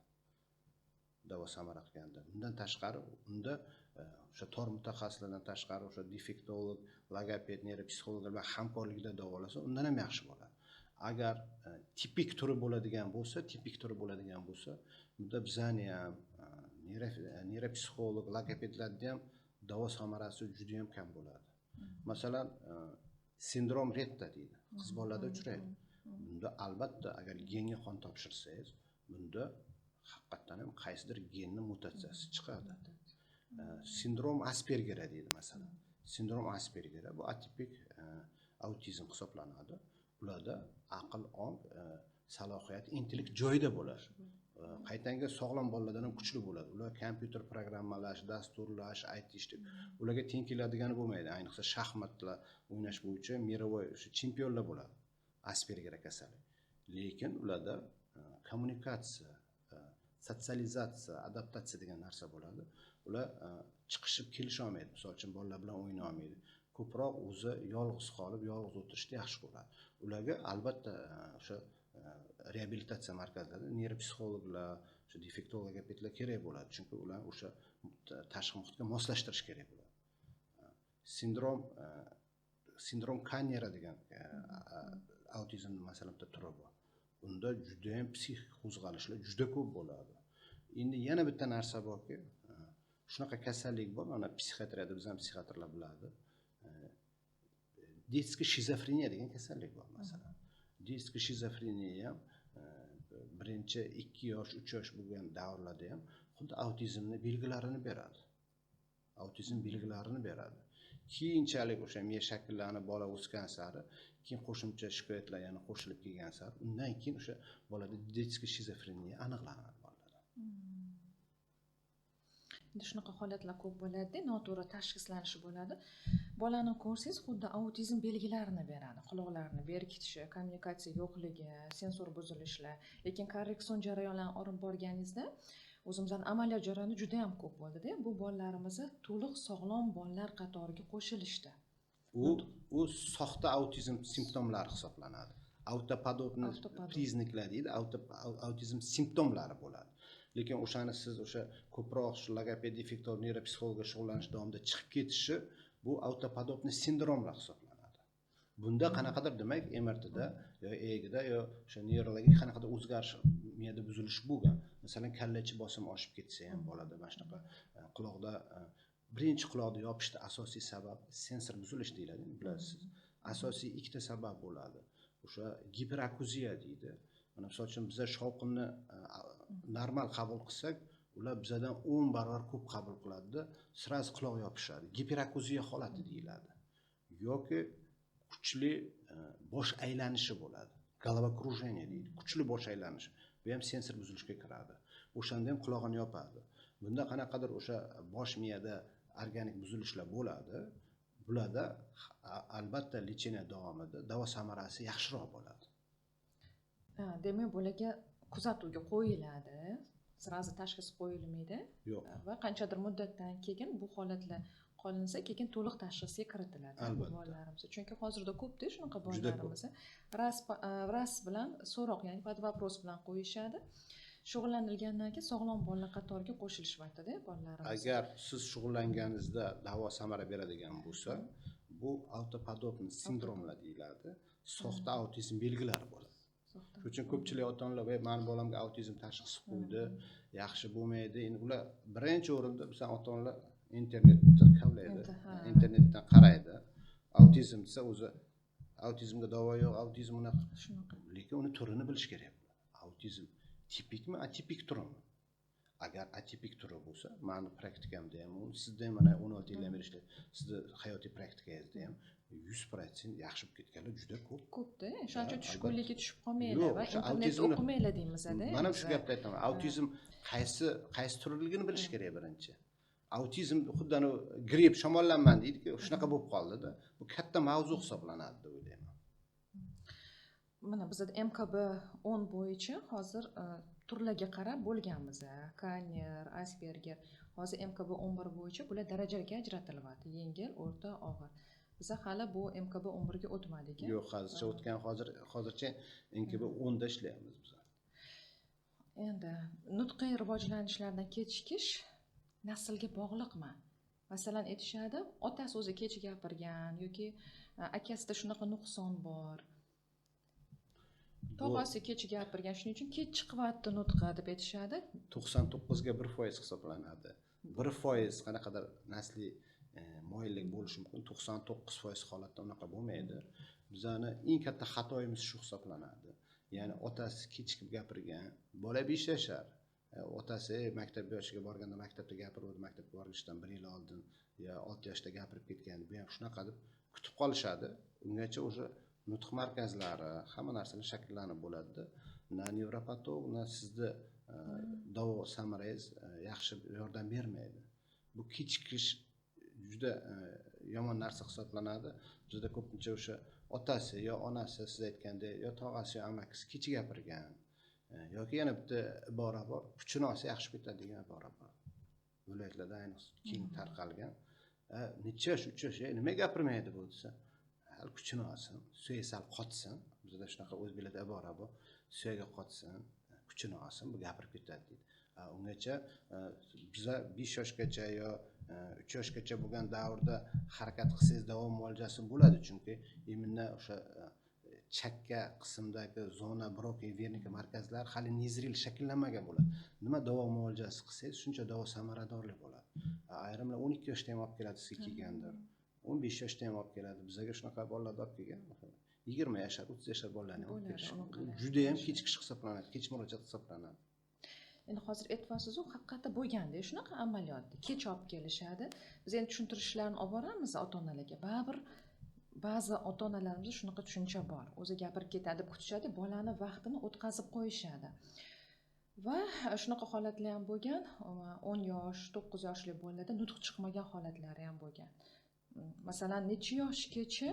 Speaker 2: Davo samara qilganda. Bundan tashqari unda o'sha tor mutaxassislardan tashqari o'sha defektolog, logoped, neyropsixologlar bilan hamkorlikda davolasa, undan ham yaxshi bo'ladi. Agar tipik turi bo'ladigan bo'lsa, bunda bizani ham neyropsixolog, logopedlarni ham davo samarasi juda ham kam bo'ladi. Masalan, sindrom Retta deydi. Qiz bolalarda uchraydi. Bunda albatta agar genga qon topshirsangiz, bunda haqiqatan ham qaysidir genning mutatsiyasi chiqadi. Sindrom Aspergera deydi masalan. Sindrom Aspergera bu atipik autizm hisoblanadi. Ularda aql, ong, salohiyat, intellekt joyida bo'ladi. Qaytanga sog'lom bolalardan ham kuchli bo'ladi. Ular kompyuter programmalash, dasturlash, IT ularga teng keladigani bo'lmaydi. Ayniqsa shaxmatlar o'ynash bo'yicha мировой o'sha chempionlar bo'ladi. Asperger kasallik. Lekin ularda kommunikatsiya, sotsializatsiya, adaptatsiya degan narsa bo'ladi. Ular chiqishib kelisha olmaydi. Misol uchun bolalar bilan o'ynay olmaydi. Ko'proq o'zi yolg'iz qolib, yolg'iz o'tirishni yaxshi ko'radi. Ularga albatta o'sha reabilitatsiya markazlarida neyropsixologlar, o'sha defektolog, logopedlar kerak bo'ladi. Chunki ular o'sha tashqi muhitga moslashtirish kerak bo'ladi. Sindrom Kannera degan autizmni masalan bitta turi bor. Unda juda ham psixik qo'zg'alishlar juda ko'p bo'ladi. Endi yana bitta narsa borki, shunaqa kasallik bor, mana psixiatriyada biz ham psixiatrlar biladi. Детский shizofreniya degan kasallik bor masalan. Детский shizofreniya ham birinchi 2 yosh, 3 yosh bo'lgan davrlarda ham xuddi autizmni belgilarini beradi. Autizm belgilarini beradi. Keyinchalik o'sha miya shakllanib bola o'sgan sari keyin qo'shimcha shikoyatlar yana qo'shilib kelgan sari undan keyin o'sha bolada детский shizofreniya aniqlanadi bolalarda.
Speaker 1: Endi shunaqa holatlar ko'p bo'ladi, noto'g'ri tashxislanishi bo'ladi. Bolani ko'rsangiz xuddi autizm belgilarini beradi. Quloqlarini berkitishi, kommunikatsiya yo'qligi, sensor buzilishlar. Lekin korreksion jarayonlarni olib borganingizda o'zimizdan amaliyot jarayoni juda ham ko'p bo'ldi-da. Bu bolalarimiz to'liq sog'lom bolalar qatoriga qo'shilishdi.
Speaker 2: U soxta autizm simptomlari hisoblanadi. Автоподобный признак lar deydi, autizm simptomlari bo'ladi. Lekin o'shani siz o'sha ko'proq shu logoped, defektolog, neyropsixologga shug'ullanish davomida chiqib ketishi bu автоподобный sindromlar hisoblanadi. Bunda qanaqadir demak MRTda yo EEGda yo o'sha nevrologik qanaqadir o'zgarish, miyada buzilish bo'lgan. Masalan, kalla ichi bosim oshib ketsa ham bolada mana shunaqa quloqda birinchi quloqni yopishda asosiy sabab sensor buzilish deyiladi, bilasiz. Asosiy ikkita sabab bo'ladi. O'sha giperakuziya deydi. Mana misol uchun biza shovqinni normal qabul qilsak, ular bizadan 10 barobar ko'p qabul qiladida, сразу quloq yopishadi. Giperakuziya holati deyiladi. Yoki kuchli bosh aylanishi bo'ladi. Головокружение deydi. Kuchli bosh aylanishi. Bu ham sensor buzilishga kiradi. O'shanda ham qulog'ini yopadi. Bunda qanaqadir o'sha bosh miyada organik buzilishlar bo'ladi. Bularda albatta лечение davomida davo samarasi yaxshiroq bo'ladi.
Speaker 1: Demak, bularga kuzatuvga qo'yiladi. Сразу tashxis qo'yilmaydi.
Speaker 2: Yo'q.
Speaker 1: Va qanchadir muddatdan keyin bu holatlar qolinsa, keyin to'liq tashxisga kiritiladi bu bolalarimiz. Chunki hozirda ko'pda shunaqa bolalarimiz РАС bilan so'roq, ya'ni под вопрос bilan qo'yishadi. Shug'ullanilgandan keyin sog'lom bolalar qatoriga qo'shilishyapti-da bolalarimiz.
Speaker 2: Agar siz shug'ullanganingizda davo samara beradigan bo'lsa, bu автоподобный sindromlar deyiladi. Soxta autizm belgilari bo'ladi. Shuning uchun ko'pchilik ota-onalar mani bolamga autizm tashxisi qo'ydi, yaxshi bo'lmaydi. Endi ular birinchi o'rinda bizning ota-onalar internetda kavlaydi, internetdan qaraydi. Autizm desa o'zi autizmga davo yo'q, autizm unaqa.
Speaker 1: Shunaqa.
Speaker 2: Lekin uni turini bilish kerak bo'ladi. Autizm tipikmi, atipik turimi? Agar atipik turi bo'lsa, mani praktikamda ham, sizda ham mana 16 yildan beri ishlaydi, sizni hayotiy praktikangizda ham 100% yaxshi bo'lib ketganlar juda ko'p.
Speaker 1: Ko'pda. Shuning uchun tushkunlikka tushib qolmanglar va internetda o'qimanglar deymiz-da.
Speaker 2: Mana shu gapni aytaman. Autizm qaysi turligini bilish kerak birinchi. Autizm xuddi anavi gripp, shamollanman deydi-ku, shunaqa bo'lib qoldi-da. Bu katta mavzu hisoblanadi deb o'ylayman.
Speaker 1: Mana bizda MKB 10 bo'yicha hozir turlarga qarab bo'lganmiz. Kanner, Asperger. Hozir MKB 11 bo'yicha bular darajalarga ajratilyapti. Yengil, o'rta, og'ir. Biza hali bu MKB 11 ga o'tmadik.
Speaker 2: Yo'q, hozircha o'tgan, hozircha MKB 10 da ishlayapmiz biz.
Speaker 1: Endi nutqiy rivojlanishlardan kechikish naslga bog'liqmi? Masalan, aytishadi, otasi o'zi kech gapirgan yoki akasida shunaqa nuqson bor. Tog'asi kech gapirgan, shuning uchun kech chiqyapti nutqi deb aytishadi.
Speaker 2: 99ga 1% hisoblanadi. 1% qanaqadir nasliy moyillik bo'lishi mumkin. 99% holatda unaqa bo'lmaydi. Bizani eng katta xatoyimiz shu hisoblanadi. Ya'ni otasi kechikib gapirgan, bola 5 yashar. Otasi maktab yoshiga borganda maktabda gapiruvdi, maktabga borishdan 1 yil oldin yo 6 yoshda gapirib ketgan, bu ham shunaqa deb kutib qolishadi. Ungacha o'sha nutq markazlari, hamma narsalar shakllanib bo'ladida. Na nevropatolog, na sizni Davo samarangiz yaxshi yordam bermaydi. Bu kechikish juda yomon narsa hisoblanadi. Bizda ko'pincha o'sha otasi yo onasi, siz aytgandek, yo tog'asi yo amakisi kech gapirgan, yoki yana bitta ibora bor, kuchini olsa yaxshi ketadi degan ibora bor. Viloyatlarda ayniqsa keng tarqalgan. Necha yosh, 3 yosh, nima gapirmaydi bu desa, hali kuchini olsin, suyagi sal qotsin. Bizda shunaqa o'zbeklarda ibora bor, suyagi qotsin, kuchini olsin, bu gapirib ketadi deydi. Ungacha biza 5 yoshgacha yo 3 yoshgacha bo'lgan davrda harakat qilsangiz davo muolajasi bo'ladi, chunki именно o'sha chakka qismdagi zona Broka, Wernicke markazlar hali незрел shakllanmagan bo'ladi. Nima davo muolajasi qilsangiz, shuncha davo samaradorli bo'ladi. Ayrimlar 12 yoshda ham olib keladi, sizga kelgandir. 15 yoshda ham olib keladi. Bizga shunaqa bolalarni olib kelgan. 20 yashar, 30 yashar bolalarni ham olib kelishgan. Juda ham kechikish hisoblanadi, kech murojaat hisoblanadi.
Speaker 1: Endi hozir aytyapsiz-u, haqiqatda bo'lganda shunaqa amaliyotda kech olib kelishadi. Biz endi tushuntirishlarni olib boramiz ota-onalarga. Baribir ba'zi ota-onalarimizda shunaqa tushuncha bor. O'zi gapirib ketadi deb kutishadi, bolani vaqtini o'tkazib qo'yishadi. Va shunaqa holatlar ham bo'lgan, 10 yosh, 9 yoshli bolalarda nutq chiqmagan holatlari ham bo'lgan. Masalan, necha yoshgacha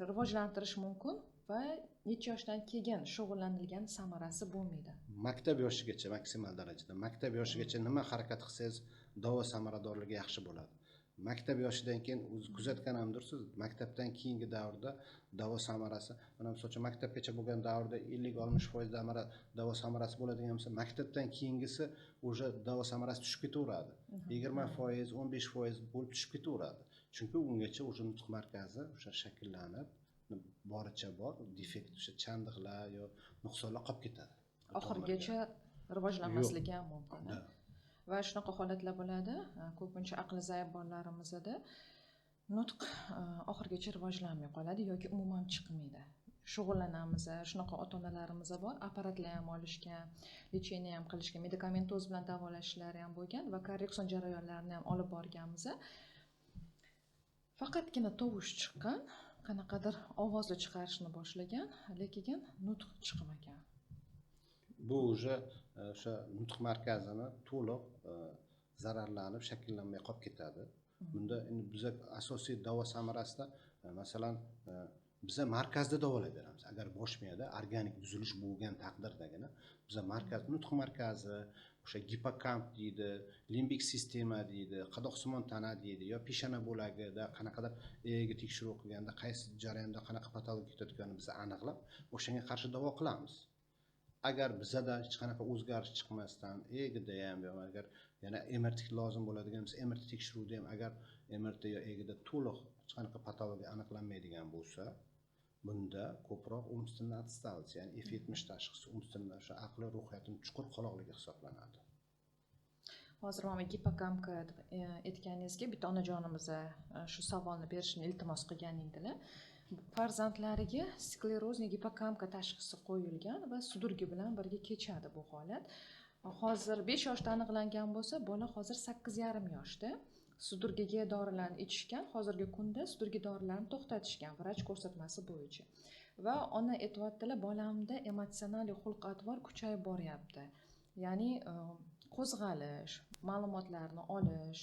Speaker 1: rivojlantirish mumkin va necha yoshdan keyin shug'ullanilgan samarasi bo'lmaydi?
Speaker 2: Maktab yoshigacha maksimal darajada. Maktab yoshigacha nima harakat qilsangiz, davo samaradorligi yaxshi bo'ladi. Maktab yoshidan keyin o'zi kuzatgan hamdirsiz, maktabdan keyingi davrda davo samarasi, mana misol uchun maktabgacha bo'lgan davrda 50-60% davo samarasi bo'ladigan bo'lsa, maktabdan keyingisi уже davo samarasi tushib ketaveradi. 20%, 15% bo'lib tushib ketaveradi. Chunki ungacha уже nutq markazi o'sha shakllanib, boricha bor, defekt, o'sha chandiqlar yo nuqsonlar qolib ketadi.
Speaker 1: Oxirigacha rivojlanmasligi ham mumkin. Va shunaqa holatlar bo'ladi, ko'pincha aqli zaif bolalarimizda nutq oxirigacha rivojlanmay qoladi yoki umuman chiqmaydi. Shug'ullanamiz, shunaqa ota-onalarimiz bor, apparatlar ham olishgan, lecheniya ham qilishgan, medikamentoz bilan davolashlari ham bo'lgan va korreksion jarayonlarini ham olib borganmiz. Faqatgina tovush chiqqan, qanaqadir ovozli chiqarishni boshlagan, lekin nutq chiqmagan.
Speaker 2: Bu уже o'sha nutq markazini to'liq zararlanib, shakllanmay qolib ketadi. Bunda endi biza asosiy davo samarasida, masalan, biza markazda davolab beramiz. Agar bosh miyada organik buzilish bo'lgan taqdirdagina biza markaz, nutq markazi, o'sha gipokamp deydi, limbik sistema deydi, qadoqsimon tana deydi yo peshona bo'lagida qanaqadir EEG tekshiruv qilganda qaysi jarayonda qanaqa patologiya ketayotganini biz aniqlab, o'shanga qarshi davo qilamiz. Agar bizada hech qanaqa o'zgarish chiqmasdan EEGda ham yo agar yana MRT lozim bo'ladigan bo'lsa, MRT tekshiruvda ham agar MRT yo EEGda to'liq hech qanaqa patologiya aniqlanmaydigan bo'lsa, bunda ko'proq умственная отсталость, ya'ni F70 tashxisi, умственная o'sha aqli ruhiyatning chuqur qoloqligi hisoblanadi.
Speaker 1: Hozir mana gipokampga deb aytganingizga bitta onajonimiz shu savolni berishni iltimos qilgan edilar. Farzandlariga sklerozli gipokampga tashxisi qo'yilgan va sudurgi bilan birga kechadi bu holat. Hozir 5 yoshda aniqlangan bo'lsa, bola hozir 8,5 yoshda. Sudurgiga dorilarni ichishgan, hozirgi kunda sudurgi dorilarini to'xtatishgan vrach ko'rsatmasi bo'yicha. Va ona aytyaptilar, bolamda emotsional xulq-atvor kuchayib boryapti. Ya'ni qo'zg'alish, ma'lumotlarni olish,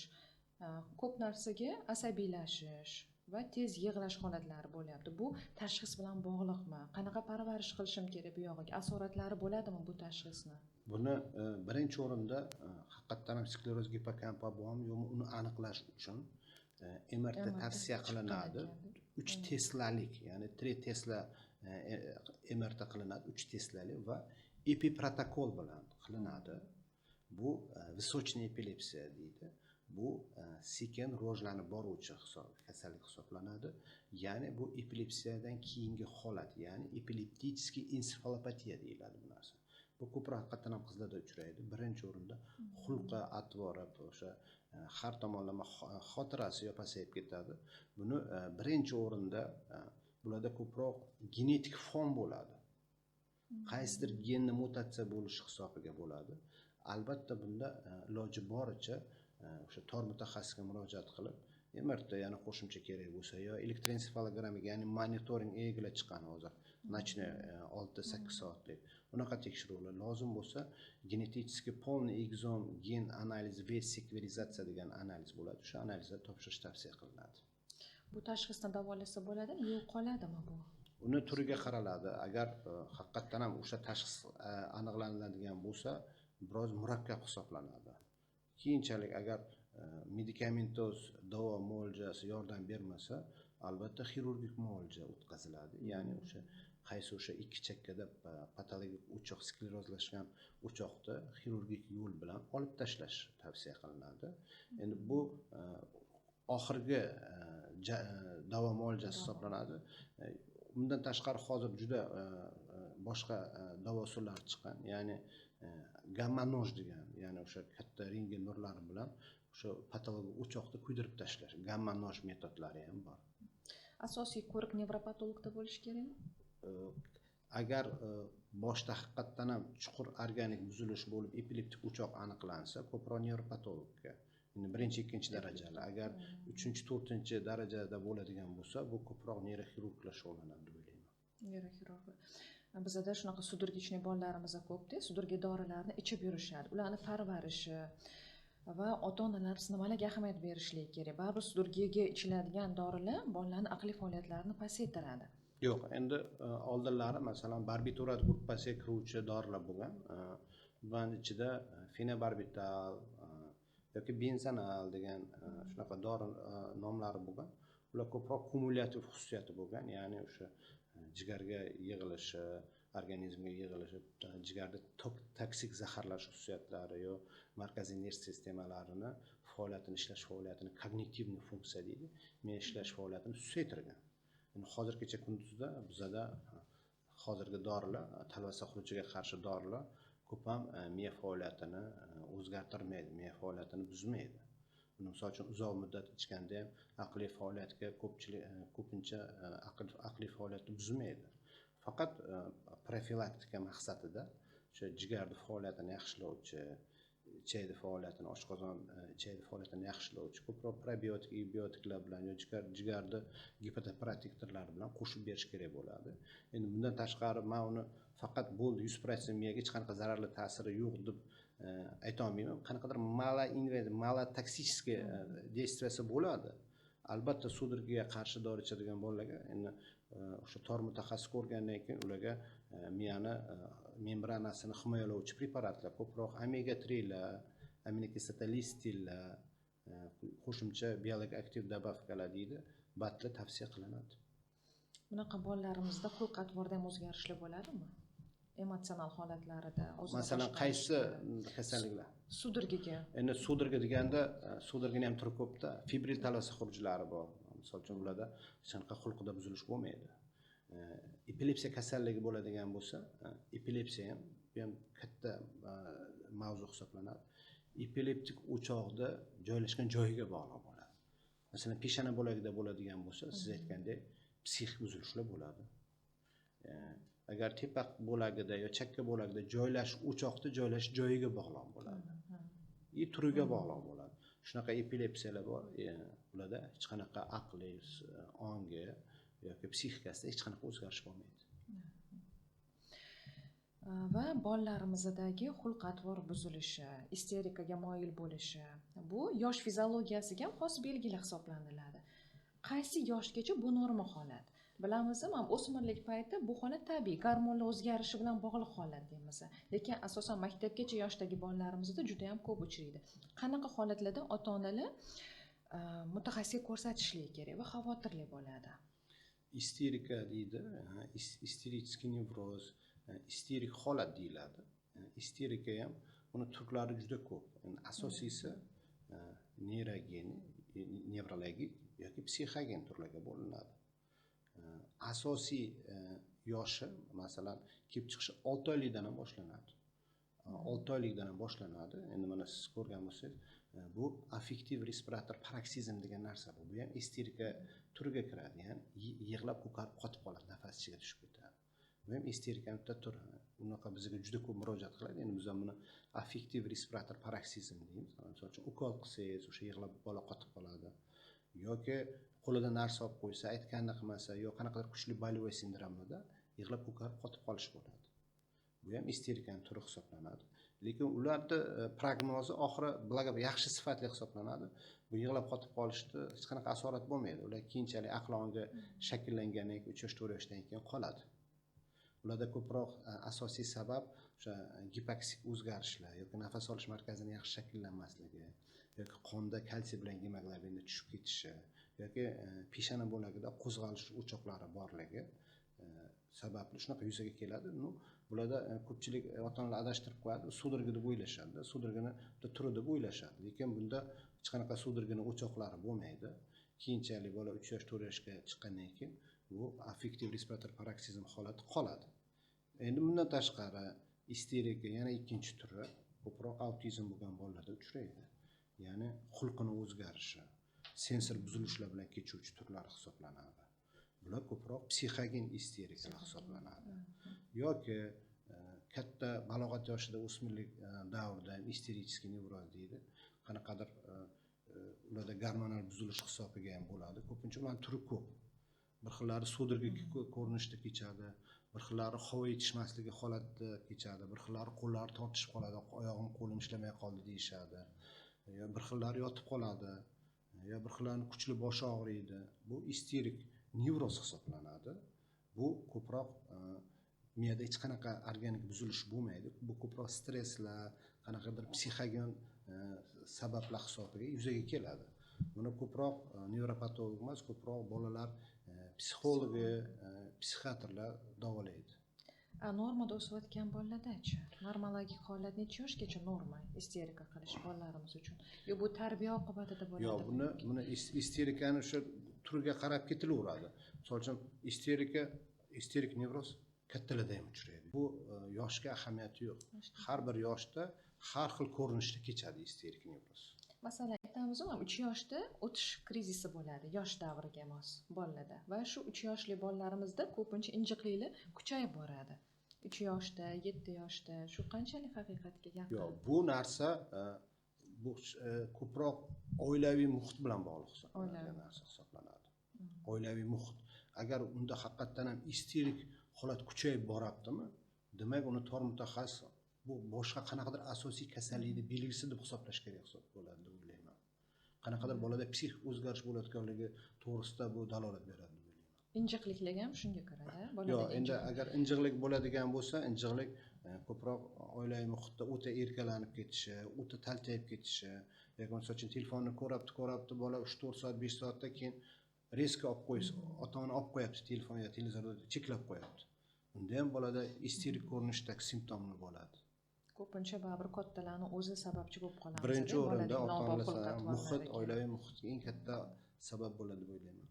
Speaker 1: ko'p narsaga asabiylashish va tez yig'lash holatlari bo'lyapti. Bu tashxis bilan bog'liqmi? Qanaqa parvarish qilishim kerak bu yog'iga? Asoratlari bo'ladimi bu tashxisni?
Speaker 2: Buni birinchi o'rinda haqiqatdan ham skleroz gipokampa bormi yo'qmi uni aniqlash uchun MRT tavsiya qilinadi. 3 teslalik, ya'ni 3 tesla MRT qilinadi, 3 teslalik va epiprotokol bilan qilinadi. Bu височная epilepsiya deydi. Bu sekin rivojlanib boruvchi kasallik hisoblanadi. Ya'ni bu epilepsiyadan keyingi holat, ya'ni epileptический ensefalopatiya deyiladi bu narsa. Bu ko'proq haqiqatdan ham qizlarda uchraydi. Birinchi o'rinda xulqi, atvori, o'sha har tomonlama xotirasi yo pasayib ketadi. Buni birinchi o'rinda bularda ko'proq genetik fon bo'ladi. Qaysidir genni mutatsiya bo'lishi hisobiga bo'ladi. Albatta bunda iloji boricha o'sha tor mutaxassisga murojaat qilib, MRT yana qo'shimcha kerak bo'lsa yo elektroensefalogramma, ya'ni monitoring EEGlar chiqqan hozir, ночной 6-8 soatlik unaqa tekshiruvlar lozim bo'lsa, genetik полный экзом ген analiz va sekverizatsiya degan analiz bo'ladi, o'sha analizlar topshirish tavsiya qilinadi.
Speaker 1: Bu tashxisni davolasa bo'ladimi, yo'q qoladimi bu?
Speaker 2: Uni turiga qaraladi. Agar haqiqatdan ham o'sha tashxis aniqlanadigan bo'lsa, biroz murakkab hisoblanadi. Keyinchalik agar medikamentoz davo muolajasi yordam bermasa, albatta xirurgik muolaja o'tkaziladi, ya'ni o'sha qaysi o'sha ikki chekkada patologik o'choq, sklerozlashgan o'choqni xirurgik yo'l bilan olib tashlash tavsiya qilinadi. Endi bu oxirgi davo muolajasi hisoblanadi. Undan tashqari hozir juda boshqa davo usullari chiqqan, ya'ni gamma нож degan, ya'ni o'sha katta rentgen nurlari bilan o'sha patologik o'choqni kuydirib tashlash, gamma нож metodlari ham bor.
Speaker 1: Asosiy ko'rik nevropatologda bo'lishi kerakmi?
Speaker 2: Agar boshda haqiqatdan ham chuqur organik buzilish bo'lib, epileptik o'choq aniqlansa, ko'proq nevropatologga, endi birinchi, ikkinchi darajali. Agar uchinchi, to'rtinchi darajada bo'ladigan bo'lsa, bu ko'proq neyroxirurglar shug'ullanadi deb o'ylayman.
Speaker 1: Neyroxirurg. Bizada shunaqa судорожный bolalarimiz ko'pda, судорога dorilarni ichib yurishadi, ularni parvarishi va ota onalar nimalarga ahamiyat berishligi kerak? Baribir судорога ga ichiladigan dorilar bolalarni aqliy faoliyatlarini pasaytiradi.
Speaker 2: Yo'q, endi oldinlari masalan barbiturat gruppasiga kiruvchi dorilar bo'lgan. Bularni ichida fenobarbital yoki benzanal degan shunaqa dori nomlari bo'lgan. Ular ko'proq kumulyativ xususiyati bo'lgan, ya'ni o'sha jigarga yig'ilishi, organizmga yig'ilishi, jigarda toksik zaharlash xususiyatlari yo markaziy nerv sistemalarini faoliyatini, ishlash faoliyatini, когнитивный funksiya deydi, miya ishlash faoliyatini susaytirgan. Endi hozir kecha kunduzda bizada hozirgi dorilar, talvasa xurujiga qarshi dorilar ko'p ham miya faoliyatini o'zgartirmaydi, miya faoliyatini buzmaydi. Buni misol uchun uzoq muddat ichganda ham aqliy faoliyatga ko'pchilik, ko'pincha aqliy faoliyatni buzmaydi. Faqat profilaktika maqsadida o'sha jigarni faoliyatini yaxshilovchi, ichakni faoliyatini, oshqozon, ichakni faoliyatini yaxshilovchi ko'proq probiotik, biotiklar bilan yo jigarni gepatoprotektorlar bilan qo'shib berish kerak bo'ladi. Endi bundan tashqari men uni faqat bo'ldi 100% miyaga hech qanaqa zararli ta'siri yo'q deb ayta olmayman. Qanaqadir mало токсический действия si bo'ladi. Albatta судорога ga qarshi dori ichadigan bolalarga endi o'sha tor mutaxassis ko'rgandan keyin ularga miyani membranasini himoyalovchi preparatlar, ko'proq omega 3lar, aminokislota listillar, qo'shimcha biologik aktiv добавка lar deydi, BADlar tavsiya qilinadi.
Speaker 1: Bunaqa bolalarimizda xulq atvorda ham o'zgarishlar bo'ladimi? Emotsional holatlarida o'zini
Speaker 2: Masalan,
Speaker 1: boshqarishda.
Speaker 2: Qaysi kasalliklar?
Speaker 1: Судорога ga.
Speaker 2: Endi судорога deganda, судорога ni ham turi ko'pda. Febril talvasa xurujlari bor. Misol uchun ularda hech qanaqa xulqida buzilish bo'lmaydi. Epilepsiya kasalligi bo'ladigan bo'lsa, epilepsiya ham, bu ham katta mavzu hisoblanadi. Epileptik o'choqda joylashgan joyiga bog'liq bo'ladi. Masalan, peshona bo'lagida bo'ladigan bo'lsa, siz aytgandek psixik buzilishlar bo'ladi. Agar tepa bo'lagida yo chakka bo'lagida joylash, o'choqda joylashish joyiga bog'liq bo'ladi. И turiga bog'liq bo'ladi. Shunaqa epilepsiyalar bor, ularda hech qanaqa aqliy, ongi yoki psixikasida hech qanaqa o'zgarish bo'lmaydi.
Speaker 1: Va bolalarimizdagi xulq atvor buzilishi, isterikaga moyil bo'lishi, bu yosh fiziologiyasiga ham xos belgilar hisoblaniladi. Qaysi yoshgacha bu norma holat? Bilamiz, mana o'smirlik payti bu holat tabiiy, gormonlar o'zgarishi bilan bog'liq holat deymiz. Lekin asosan maktabgacha yoshdagi bolalarimizda juda ham ko'p uchraydi. Qanaqa holatlarda ota-onalar mutaxassisga ko'rsatishligi kerak va xavotirli bo'ladi?
Speaker 2: Isterika deydi, истерический nevroz, isterik holat deyiladi. Isterika ham uni turlari juda ko'p. Endi asosiysi neyrogen, nevrologik yoki psixogen turlarga bo'linadi. Asosiy yoshi, masalan, kelib chiqishi 6 oylikdan ham boshlanadi. 6 oylikdan ham boshlanadi. Endi mana siz ko'rgan bo'lsangiz, bu affektiv respirator paroksizm degan narsa bu. Bu ham isterika turiga kiradi. Ya'ni yig'lab ko'karib qotib qoladi, nafas ichiga tushib ketadi. Bu ham isterikani bitta turi. Unaqa bizga juda ko'p murojaat qiladi. Endi biz ham buni affektiv respirator paroksizm deymiz. Misol uchun ukol qilsangiz, o'sha yig'lab bola qotib qoladi. Yoki qo'lida narsa olib qo'ysa, aytganini qilmasa, yo qanaqadir kuchli болевой sindromida yig'lab ko'karib qotib qolish bo'ladi. Bu ham isterikani turi hisoblanadi. Lekin ularni prognozi oxiri yaxshi sifatli hisoblanadi. Bu yig'lab qotib qolishda hech qanaqa asorat bo'lmaydi. Ular keyinchalik aql ongi shakllangandan keyin 3 yosh 4 yoshdan keyin qoladi. Ularda ko'proq asosiy sabab o'sha gipoksik o'zgarishlar yoki nafas olish markazini yaxshi shakllanmasligi yoki qonda kalsiy bilan gemoglobinni tushib ketishi yoki peshona bo'lagida qo'zg'alish o'choqlari borligi sababli shunaqa yuzaga keladi. Bularda ko'pchilik ota-onalar adashtirib qo'yadi, sudorga deb o'ylashadi, sudorgani bitta turi deb o'ylashadi. Lekin bunda hech qanaqa sudorgani o'choqlari bo'lmaydi. Keyinchalik bola 3 yosh 4 yoshga chiqqandan keyin bu affektiv respirator paroksizm holati qoladi. Endi bundan tashqari isterika yana ikkinchi turi ko'proq autizm bo'lgan bolalarda uchraydi. Ya'ni xulqini o'zgarishi, sensor buzilishlar bilan kechuvchi turlar hisoblanadi. Bular ko'proq psixogen isterikalar hisoblanadi. Yoki katta balog'at yoshida o'smirlik davrida ham isterический nevroz deydi. Qanaqadir ularda gormonal buzilish hisobiga ham bo'ladi. Ko'pincha ularning turi ko'p. Bir xillari sudorga ko'rinishda kechadi, bir xillari havo yetishmasligi holatida kechadi, bir xillari qo'llari tortishib qoladi, oyog'im qo'lim ishlamay qoldi deyishadi. Yo bir xillari yotib qoladi, yo bir xillari kuchli boshi og'riydi. Bu isterik nevroz hisoblanadi. Bu ko'proq miyada hech qanaqa organik buzilish bo'lmaydi. Bu ko'proq stresslar, qanaqadir psixogen sabablar hisobiga yuzaga keladi. Buni ko'proq nevropatolog emas, ko'proq bolalar psixologi, psixiatrlar davolaydi.
Speaker 1: Normada o'sayotgan bolalarda-chi? Normalogik holat necha yoshgacha norma isterika qilish bolalarimiz uchun? Yo bu tarbiya oqibatida bo'ladi?
Speaker 2: Yo'q, buni isterikani o'sha turiga qarab ketilaveradi. Misol uchun isterik nevroz kattalarda ham uchraydi. Bu yoshga ahamiyati yo'q. Har bir yoshda har xil ko'rinishda kechadi isterik nevroz.
Speaker 1: Masalan, aytamiz-ku, 3 yoshda o'tish krizisi bo'ladi, yosh davriga mos bolalarda. Va shu 3 yoshli bolalarimizda ko'pincha injiqliklar kuchayib boradi. 3 yoshda, 7 yoshda, shu qanchalik haqiqatga yaqin?
Speaker 2: Yo'q, bu narsa bu ko'proq oilaviy muhit bilan bog'liq hisoblanadigan narsa hisoblanadi. Oilaviy muhit. Agar unda haqiqatdan ham isterik holat kuchayib boraptimi, demak uni tor mutaxassis bu boshqa qanaqadir asosiy kasallikni belgisi deb hisoblash kerak hisob bo'ladi deb o'ylayman. Qanaqadir bolada psixik o'zgarish bo'layotganligi to'g'risida bu dalolat beradi deb o'ylayman.
Speaker 1: Injiqliklar ham shunga kiradi, bolada.
Speaker 2: Yo'q, endi agar injiqlik bo'ladigan bo'lsa, injiqlik ko'proq oilaviy muhitda o'ta erkalanib ketishi, o'ta taltayib ketishi, yoki misol uchun telefonni ko'rabdi bola 3-4 soat, 5 soatdan keyin rezko olib qo'ysa, ota-ona olib qo'yapti telefon yo televizorda cheklab qo'yapti. Unda ham bolada isterik ko'rinishdagi simptomlar bo'ladi.
Speaker 1: Ko'pincha baribir kattalarning o'zi sababchi bo'lib qolamiz.
Speaker 2: Birinchi o'rinda ota-onalar, muhit, oilaviy muhit eng katta sabab bo'ladi deb o'ylayman.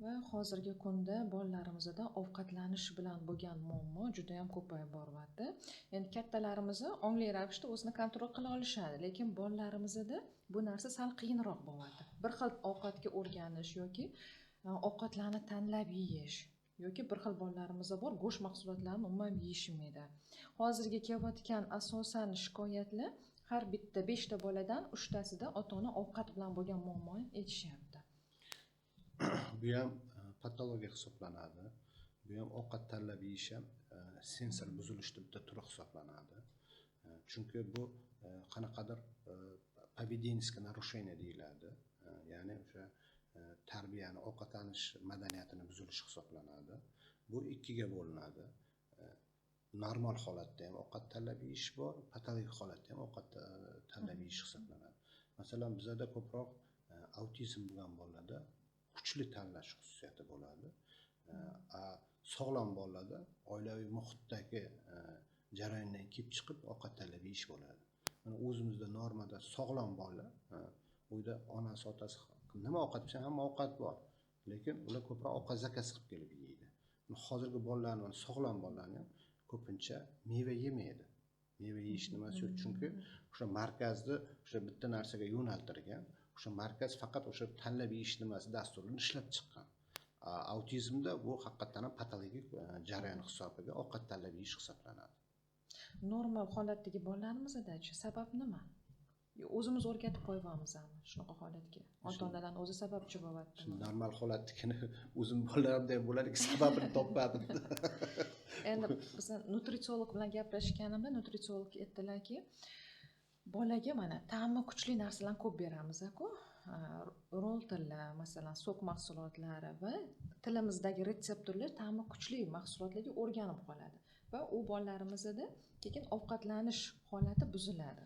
Speaker 1: Va hozirgi kunda bolalarimizda ovqatlanish bilan bo'lgan muammo juda ham ko'payib boryapti. Endi kattalarimiz ongli ravishda o'zini kontrol qila olishadi, lekin bolalarimizda bu narsa sal qiyinroq bo'lyapti. Bir xil ovqatga o'rganish yoki ovqatlarni tanlab yeyish yoki bir xil bolalarimizda bor go'sht mahsulotlarini umuman yeyishmaydi. Hozirgi kelayotgan asosan shikoyatlar har bitta 5 ta boladan 3 tasida ota-ona ovqat bilan bo'lgan muammoni aytishyapti.
Speaker 2: Bu ham patologiya hisoblanadi. Bu ham ovqat tanlab yeyish ham sensor buzilishni bitta turi hisoblanadi. Chunki bu qanaqadir поведенческое нарушение deyiladi. Ya'ni o'sha tarbiyani, ovqatlanish madaniyatini buzilishi hisoblanadi. Bu ikkiga bo'linadi. Normal holatda ham ovqat tanlab yeyish bor, patologik holatda ham ovqat tanlab yeyish hisoblanadi. Masalan, bizada ko'proq autizm bo'lgan bolalarda kuchli tanlash xususiyati bo'ladi. Sog'lom bolalarda oilaviy muhitdagi jarayondan kelib chiqib ovqat tanlab yeyish bo'ladi. Mana o'zimizda normada sog'lom bola, uyda onasi, otasi nima ovqat pishsa hamma ovqat bor, lekin ular ko'proq ovqat zakaz qilib kelib yeydi. Hozirgi bolalarni, sog'lom bolalarni ham ko'pincha meva yemaydi. Meva yeyish nimasi yo'q, chunki o'sha markazni o'sha bitta narsaga yo'naltirgan, o'sha markaz faqat o'sha tanlab yeyish nimasi dasturini ishlab chiqqan. Autizmda bu haqiqatan ham patologik jarayon hisobiga ovqat tanlab yeyish hisoblanadi.
Speaker 1: Normal holatdagi bolalarimizda-chi sabab nima? O'zimiz o'rgatib qo'yyapmizmi shunaqa holatga? Ota-onalarning o'zi sababchi bo'lyaptimi?
Speaker 2: Shu normal holatnikini o'zim bolalarimda ham bo'ladi, sababini topmadim.
Speaker 1: Endi biz nutritsiolog bilan gaplashganimda nutritsiolog aytdilarki, bolaga mana ta'mi kuchli narsalarni ko'p beramiz-ku, roltillar, masalan, sok mahsulotlari va tilimizdagi retseptorlar ta'mi kuchli mahsulotlarga o'rganib qoladi va u bolalarimizda keyin ovqatlanish holati buziladi.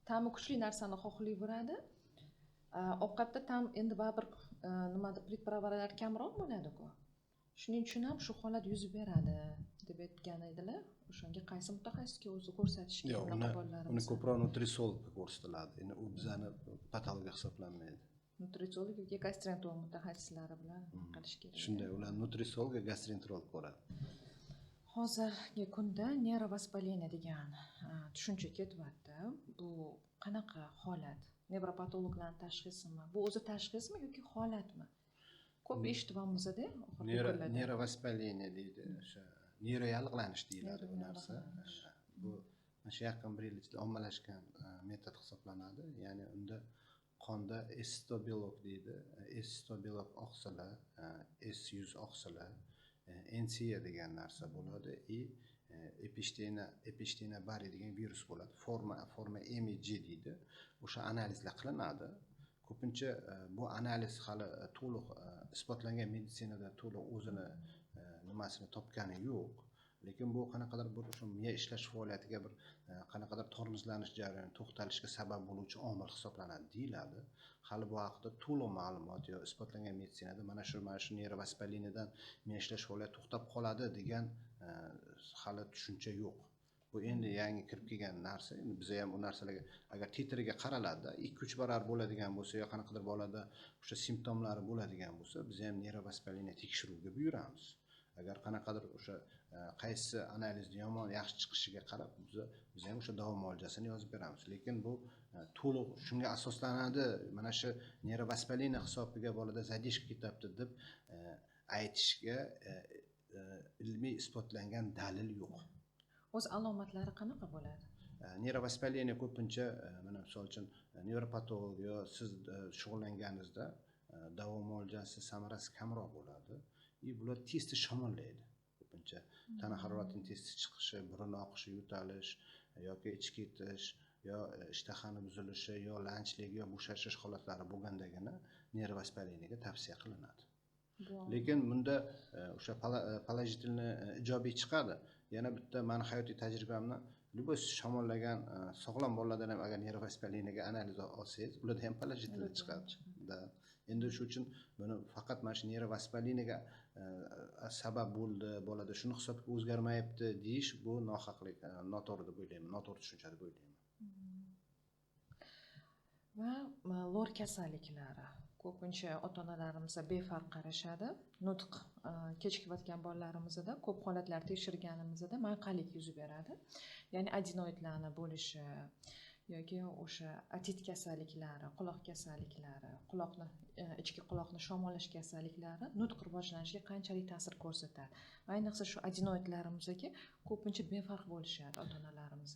Speaker 1: Ta'mi kuchli narsani xohlayveradi. Ovqatda ta'm endi baribir nimada pripravalar kamroq bo'ladi-ku. Shuning uchun ham shu holat yuz beradi deb aytgan edilar. O'shanga qaysi mutaxassisga o'zi ko'rsatish kerak bunaqa bolalarimizni?
Speaker 2: Uni ko'proq nutritsiologga ko'rsatiladi. Endi u bizani patologiya hisoblanmaydi.
Speaker 1: Nutritsiolog yoki gastroenterolog mutaxassislari bilan qilish kerak.
Speaker 2: Shunday, ular nutritsiolog va gastroenterolog ko'radi.
Speaker 1: Hozirgi kunda neyrovоспаление degan tushuncha ketyapti. Bu qanaqa holat? Nevropatologlarning tashxisimi? Bu o'zi tashxismi yoki holatmi? Ko'p eshityapmiz-da oxirgi kunlarda.
Speaker 2: Neyrovоспаление deydi, o'sha neyroyallig'lanish deyiladi bu narsa. Bu mana shu yaqin bir yil ichida ommalashgan metod hisoblanadi. Ya'ni unda qonda S100 belok deydi, S100 belok oqsili, S100 oqsili, NCA degan narsa bo'ladi и Epshteyn Barr degan virus bo'ladi. Forma M G deydi. O'sha analizlar qilinadi. Ko'pincha bu analiz hali to'liq isbotlangan meditsinada to'liq o'zini nimasini topgani yo'q. Lekin bu qanaqadir bir o'sha miya ishlash faoliyatiga bir qanaqadir tormozlanish jarayoni to'xtalishiga sabab bo'luvchi omil hisoblanadi deyiladi. Hali bu haqida to'liq ma'lumot yo isbotlangan meditsinada mana shu нейровоспаление dan miya ishlash faoliyati to'xtab qoladi degan hali tushuncha yo'q. Bu endi yangi kirib kelgan narsa. Endi biza ham u narsalarga agar titriga qaraladida 2-3 barobar bo'ladigan bo'lsa yo qanaqadir bolada o'sha simptomlari bo'ladigan bo'lsa, biz ham нейровоспаление tekshiruviga buyuramiz. Agar qanaqadir o'sha qaysi analizni yomon yaxshi chiqishiga qarab biz ham o'sha davo muolajasini yozib beramiz. Lekin bu to'liq shunga asoslanadi, mana shu нейровоспаление hisobiga bolada задержка ketyapti deb aytishga ilmiy isbotlangan dalil yo'q.
Speaker 1: O'z alomatlari qanaqa bo'ladi?
Speaker 2: Нейровоспаление ko'pincha mana misol uchun nevropatolog yo siz shug'ullanganingizda davo muolajasi samarasi kamroq bo'ladi. И bular tez tez shamollaydi. Ko'pincha tana haroratining tez tez chiqishi, burun oqishi, yo'talish yoki ich ketish yo ishtahani buzilishi yo lanjlik yo bo'shashish holatlari bo'lgandagina нейровоспаление ga tavsiya qilinadi. Lekin bunda o'sha положительный ijobiy chiqadi. Yana bitta mani hayotiy tajribamni, любой shamollagan sog'lom bolalardan ham agar нейровоспаление ga analiz olsangiz, ularda ham положительный chiqadi. Да. Endi shu uchun buni faqat mana shu нейровоспаление ga sabab bo'ldi, bolada shuni hisobiga o'zgarmayapti deyish bu nohaqlik, noto'g'ri deb o'ylayman, noto'g'ri tushuncha deb o'ylayman.
Speaker 1: Va lor kasalliklari ko'pincha ota onalarimiz befarq qarashadi. Nutq kechikayotgan bolalarimizda ko'p holatlar tekshirganimizda mayqalik yuz beradi, ya'ni adenoidlarni bo'lishi yoki o'sha otit kasalliklari, quloq kasalliklari, quloqni ichki quloqni shamollash kasalliklari nutq rivojlanishiga qanchalik ta'sir ko'rsatadi? Ayniqsa shu adenoidlarimizga ko'pincha befarq bo'lishadi ota onalarimiz.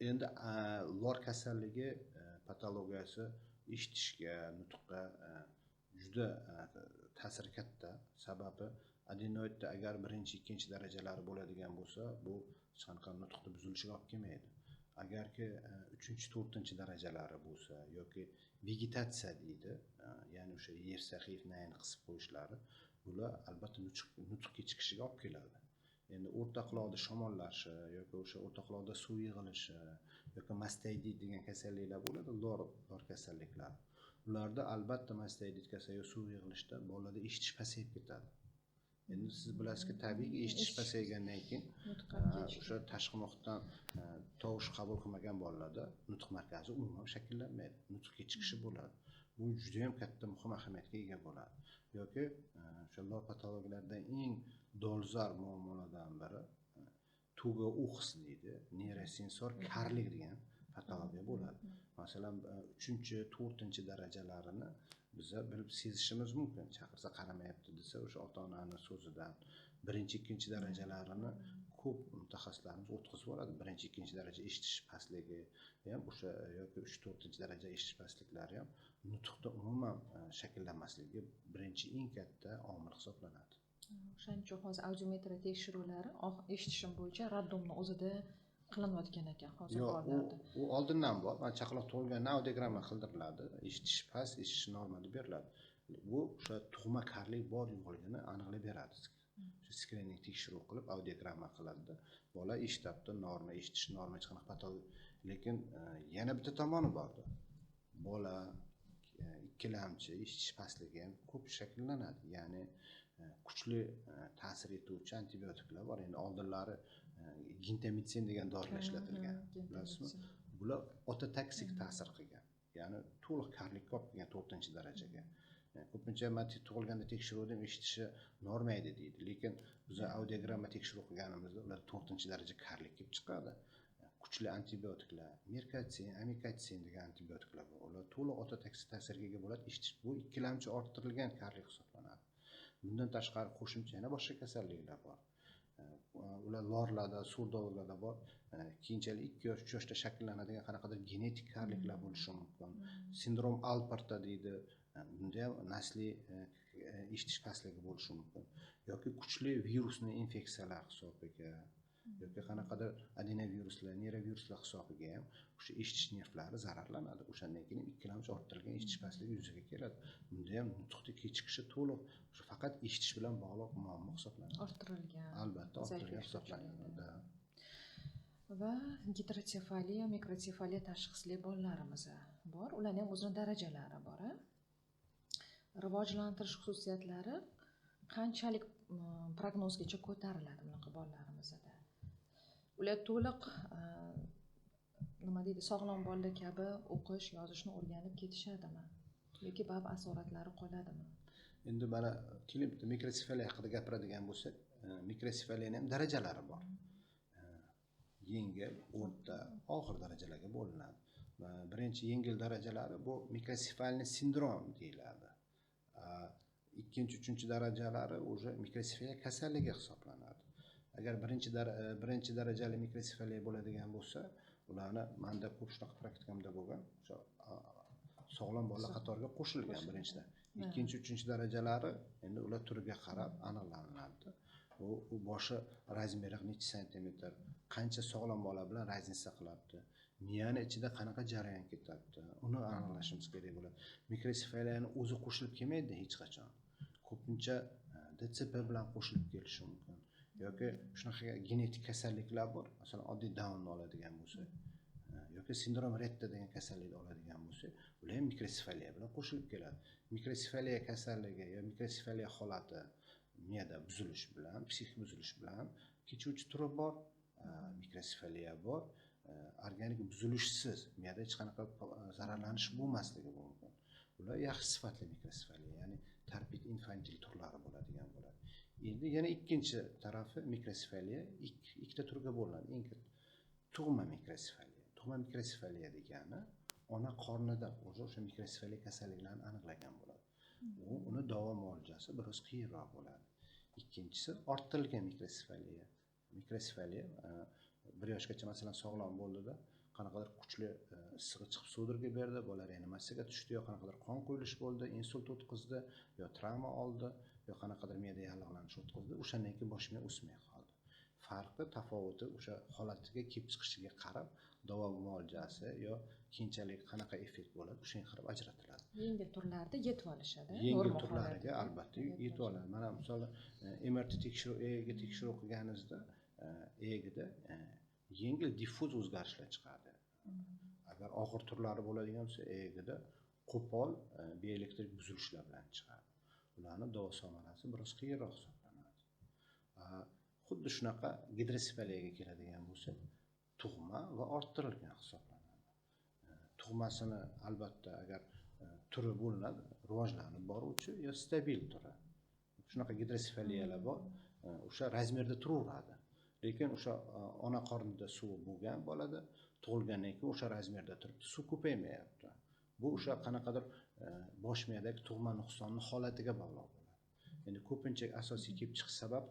Speaker 2: Endi lor kasalligi patologiyasi eshitishga, nutqqa juda ta'siri katta. Sababi adenoidda agar birinchi, ikkinchi darajalari bo'ladigan bo'lsa, bu hech qanaqa nutqni buzilishiga olib kelmaydi. Agarki uchinchi, to'rtinchi darajalari bo'lsa yoki vegetatsiya deydi, ya'ni o'sha Yevstaxiyev nayini qisib qo'yishlari, bular albatta nutq kechikishiga olib keladi. Endi o'rta quloqda shamollashi yoki o'sha o'rta quloqda suv yig'ilishi yoki mastoidit degan kasalliklar bo'ladi, lor kasalliklari. Ularda albatta mastoidit kasal yo suv yig'ilishda bolada eshitish pasayib ketadi. Endi siz bilasizki, tabiiyki eshitish pasaygandan keyin o'sha tashqi muhitdan tovush qabul qilmagan bolalarda nutq markazi umuman shakllanmaydi, nutq kechikishi bo'ladi. Bu juda yam katta muhim ahamiyatga ega bo'ladi. Yoki o'sha lor patologiyalardan eng dolzarb muammolardan biri тугоухость deydi, neyrosensor karlik degan patologiya bo'ladi. Masalan, uchinchi, to'rtinchi darajalarini biza bilib sezishimiz mumkin. Chaqirsa qaramayapti desa, o'sha ota onani so'zidan birinchi, ikkinchi darajalarini Ko'p mutaxassislarimiz o'tkazib yuboradi. Birinchi, ikkinchi daraja eshitish pastligi ham o'sha yoki 3-4 daraja eshitish pastliklari ham nutqda umuman shakllanmasligiga birinchi eng katta omil hisoblanadi.
Speaker 1: O'shaning uchun hozir audiometriya tekshiruvlari eshitishim bo'yicha роддом ni o'zida qilinayotgan ekan hozir
Speaker 2: bolalarda. U oldindan bor. Mana chaqaloq tug'ilgandan audiogramma qildiriladi. Eshitish past, eshitish norma deb beriladi. Bu o'sha tug'ma karlik bor yo'qligini aniqlab beradi. O'sha skrining tekshiruv qilib audiogramma qiladida. Bola eshityapti, norma, eshitish norma, hech qanaqa patologiya. Lekin yana bitta tomoni bordi. Bola ikkilamchi eshitish pastligi ham ko'p shakllanadi. Ya'ni kuchli ta'sir etuvchi antibiotiklar bor. Endi oldinlari gentamitsin degan dorilar ishlatilgan. Bilasizmi? Bular ototoksik ta'sir qilgan. Ya'ni to'liq karlikka olib kelgan 4-darajaga. Ko'pincha man tug'ilganda tekshiruvdim, eshitishi norma edi deydi. Lekin biz audiogramma tekshiruv qilganimizda ular 4-daraja karlik kelib chiqadi. Kuchli antibiotiklar, merkatsin, amikatsin degan antibiotiklar bor. Ular to'liq ototoksik ta'sirga ega bo'ladi. Eshitish bu ikkilamchi orttirilgan karlik hisoblanadi. Bundan tashqari qo'shimcha yana boshqa kasalliklar bor. Ular lorlarda, surdollarda bor. Keyinchalik 2 yosh, 3 yoshda shakllanadigan qanaqadir genetik karliklar bo'lishi mumkin. Sindrom Alporta deydi. Bunda ham nasliy eshitish pastligi bo'lishi mumkin. Yoki kuchli virusli infeksiyalar hisobiga yoki qanaqadir adenoviruslar, neyroviruslar hisobiga ham o'sha eshitish nervlari zararlanadi. O'shandan keyin ikkilamchi orttirilgan eshitish pastligi yuzaga keladi. Bunda ham nutqda kechikishi to'liq o'sha faqat eshitish bilan bog'liq muammo hisoblanadi.
Speaker 1: Orttirilgan.
Speaker 2: Albatta orttirilgan hisoblanadi.
Speaker 1: Va gidrotsefaliya, mikrotsefaliya tashxisli bolalarimiz bor. Ularning ham o'zini darajalari bor. Rivojlantirish xususiyatlari qanchalik prognozgacha ko'tariladi bunaqa bolalarimizda? Ular to'liq nima deydi, sog'lom bolalar kabi o'qish, yozishni o'rganib ketishadimi? Yoki ba'zi asoratlari qoladimi?
Speaker 2: Endi mana kelib mikrotsefaliya haqida gapiradigan bo'lsak, mikrosefaliyaning ham darajalari bor. Yengil, o'rta, og'ir darajalarga bo'linadi. Birinchi yengil darajalari bu mikrosefalniy sindrom deyiladi. Ikkinchi, uchinchi darajalari уже mikrosefaliya kasalligi hisoblanadi. Agar birinchi darajali mikrosefaliya bo'ladigan bo'lsa, ularni menda ko'p shunaqa praktikamda bo'lgan, o'sha sog'lom bolalar qatoriga qo'shilgan birinchidan. Ikkinchi, uchinchi darajalari endi ular turiga qarab aniqlanadi. U boshi razmeri necha santimetr, qancha sog'lom bola bilan разница qilyapti, miyani ichida qanaqa jarayon ketyapti, uni aniqlashimiz kerak bo'ladi. Mikrosefaliyani o'zi qo'shilib kelmaydi hech qachon. Ko'pincha DCP bilan qo'shilib kelishi mumkin. Yoki shunaqa genetik kasalliklar bor, masalan, oddiy Downni oladigan bo'lsak, yoki sindrom Retta degan kasallikni oladigan bo'lsak, ular ham mikrosefaliya bilan qo'shilib keladi. Mikrosefaliya kasalligi yo mikrosefaliya holati miyada buzilish bilan, psixik buzilish bilan kechuvchi turi bor, mikrosefaliya bor, organik buzilishsiz miyada hech qanaqa zararlanish bo'lmasligi mumkin. Ular yaxshi sifatli mikrosefaliya, ya'ni torpid infantil turlari bo'ladigan bo'ladi. Endi yana ikkinchi tarafi mikrosefaliya ikkita turga bo'linadi. Eng katta tug'ma mikrosefaliya. Tug'ma mikrosefaliya degani ona qornida o'sha mikrosefaliya kasalliklarini aniqlagan bo'ladi. U uni davo muolajasi biroz qiyinroq bo'ladi. Ikkinchisi orttirilgan mikrosefaliya. Mikrosefaliya 1 yoshgacha masalan sog'lom bo'ldida, qanaqadir kuchli issig'i chiqib sudorga berdi, bola reanimatsiyaga tushdi, yo qanaqadir qon quyilish bo'ldi, insult o'tkazdi, yo travma oldi, yo qanaqadir miyada yallig'lanish o'tkazdi, o'shandan keyin bosh miya o'smay qoldi. Farqi, tafovuti o'sha holatiga kelib chiqishiga qarab davo muolajasi yo keyinchalik qanaqa effekt bo'ladi, o'shanga qarab ajratiladi.
Speaker 1: Yengil turlarda yetib olishadi.
Speaker 2: Yengil turlariga albatta yetib oladi. Mana misol MRT tekshiruv, EEG tekshiruv qilganimizda EEGda yengil diffuz o'zgarishlar chiqadi. Agar og'ir turlari bo'ladigan bo'lsa, EEGda qo'pol bioelektrik buzilishlar bilan chiqadi. Ularni davo samarasi biroz qiyinroq hisoblanadi. Xuddi shunaqa gidrosefaliyaga keladigan bo'lsa, tug'ma va orttirilgan hisoblanadi. Tug'masini albatta agar turi bo'linadi, rivojlanib boruvchi yo stabil turi. Shunaqa gidrosefaliyalar bor, o'sha razmerda turaveradi. Lekin o'sha ona qornida suv bo'lgan bolada tug'ilgandan keyin o'sha razmerda turibdi, suv ko'paymayapti. Bu o'sha qanaqadir bosh miyadagi tug'ma nuqsonning holatiga bog'liq bo'ladi. Endi ko'pincha asosiy kelib chiqish sababi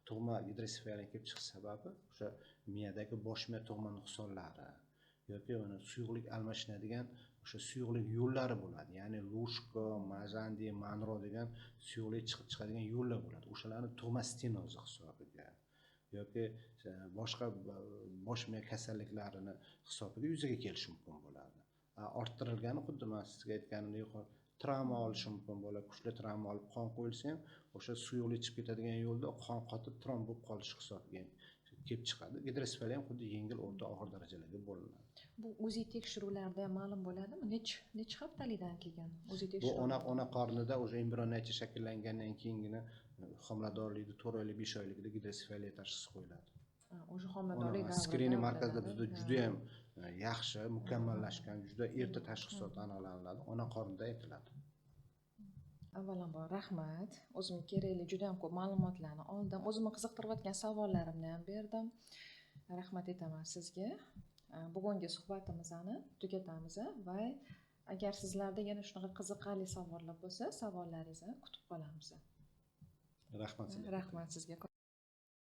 Speaker 2: tug'ma gidrosefaliyaning kelib chiqish sababi o'sha miyadagi bosh miya tug'ma nuqsonlari yoki uni suyuqlik almashinadigan o'sha suyuqlik yo'llari bo'ladi. Ya'ni Lushko, Mazandi, Manro degan suyuqlik chiqib chiqadigan yo'llar bo'ladi. O'shalarni tug'ma stenozi hisobiga yoki boshqa bosh miya kasalliklarini hisobiga yuzaga kelishi mumkin bo'ladi. Orttirilgani xuddi man sizga aytganimdek, travma olishi mumkin bo'ladi. Kuchli travma olib qon qo'yilsa ham o'sha suyuqlik chiqib ketadigan yo'lda qon qotib tromb bo'lib qolishi hisobiga kelib chiqadi. Gidrosefaliya ham xuddi yengil, o'rta, og'ir darajalarga bo'linadi.
Speaker 1: Bu UZI tekshiruvlarda ham ma'lum bo'ladimi? Necha haftalikdan keyin UZI
Speaker 2: Bu
Speaker 1: tekshiruv?
Speaker 2: ona qornida o'sha embrionacha shakllangandan keyingina homiladorlikni 4 oylik, 5 oyligida gidrosefaliya tashxisi qo'yiladi.
Speaker 1: O'sha homiladorlik davrida
Speaker 2: Skrining markazida
Speaker 1: bilinadi.
Speaker 2: bizda juda ham yaxshi mukammallashgan, juda erta tashxisot aniqlaniladi, ona qornida aytiladi.
Speaker 1: Avvalambor rahmat. O'zimga kerakli juda ham ko'p ma'lumotlarni oldim. O'zimni qiziqtirayotgan savollarimni ham berdim. Rahmat aytaman sizga. Bugungi suhbatimizni tugatamiz va agar sizlarda yana shunaqa qiziqarli savollar bo'lsa, savollaringizni kutib qolamiz.
Speaker 2: Rahmat sizga.
Speaker 1: Rahmat sizga.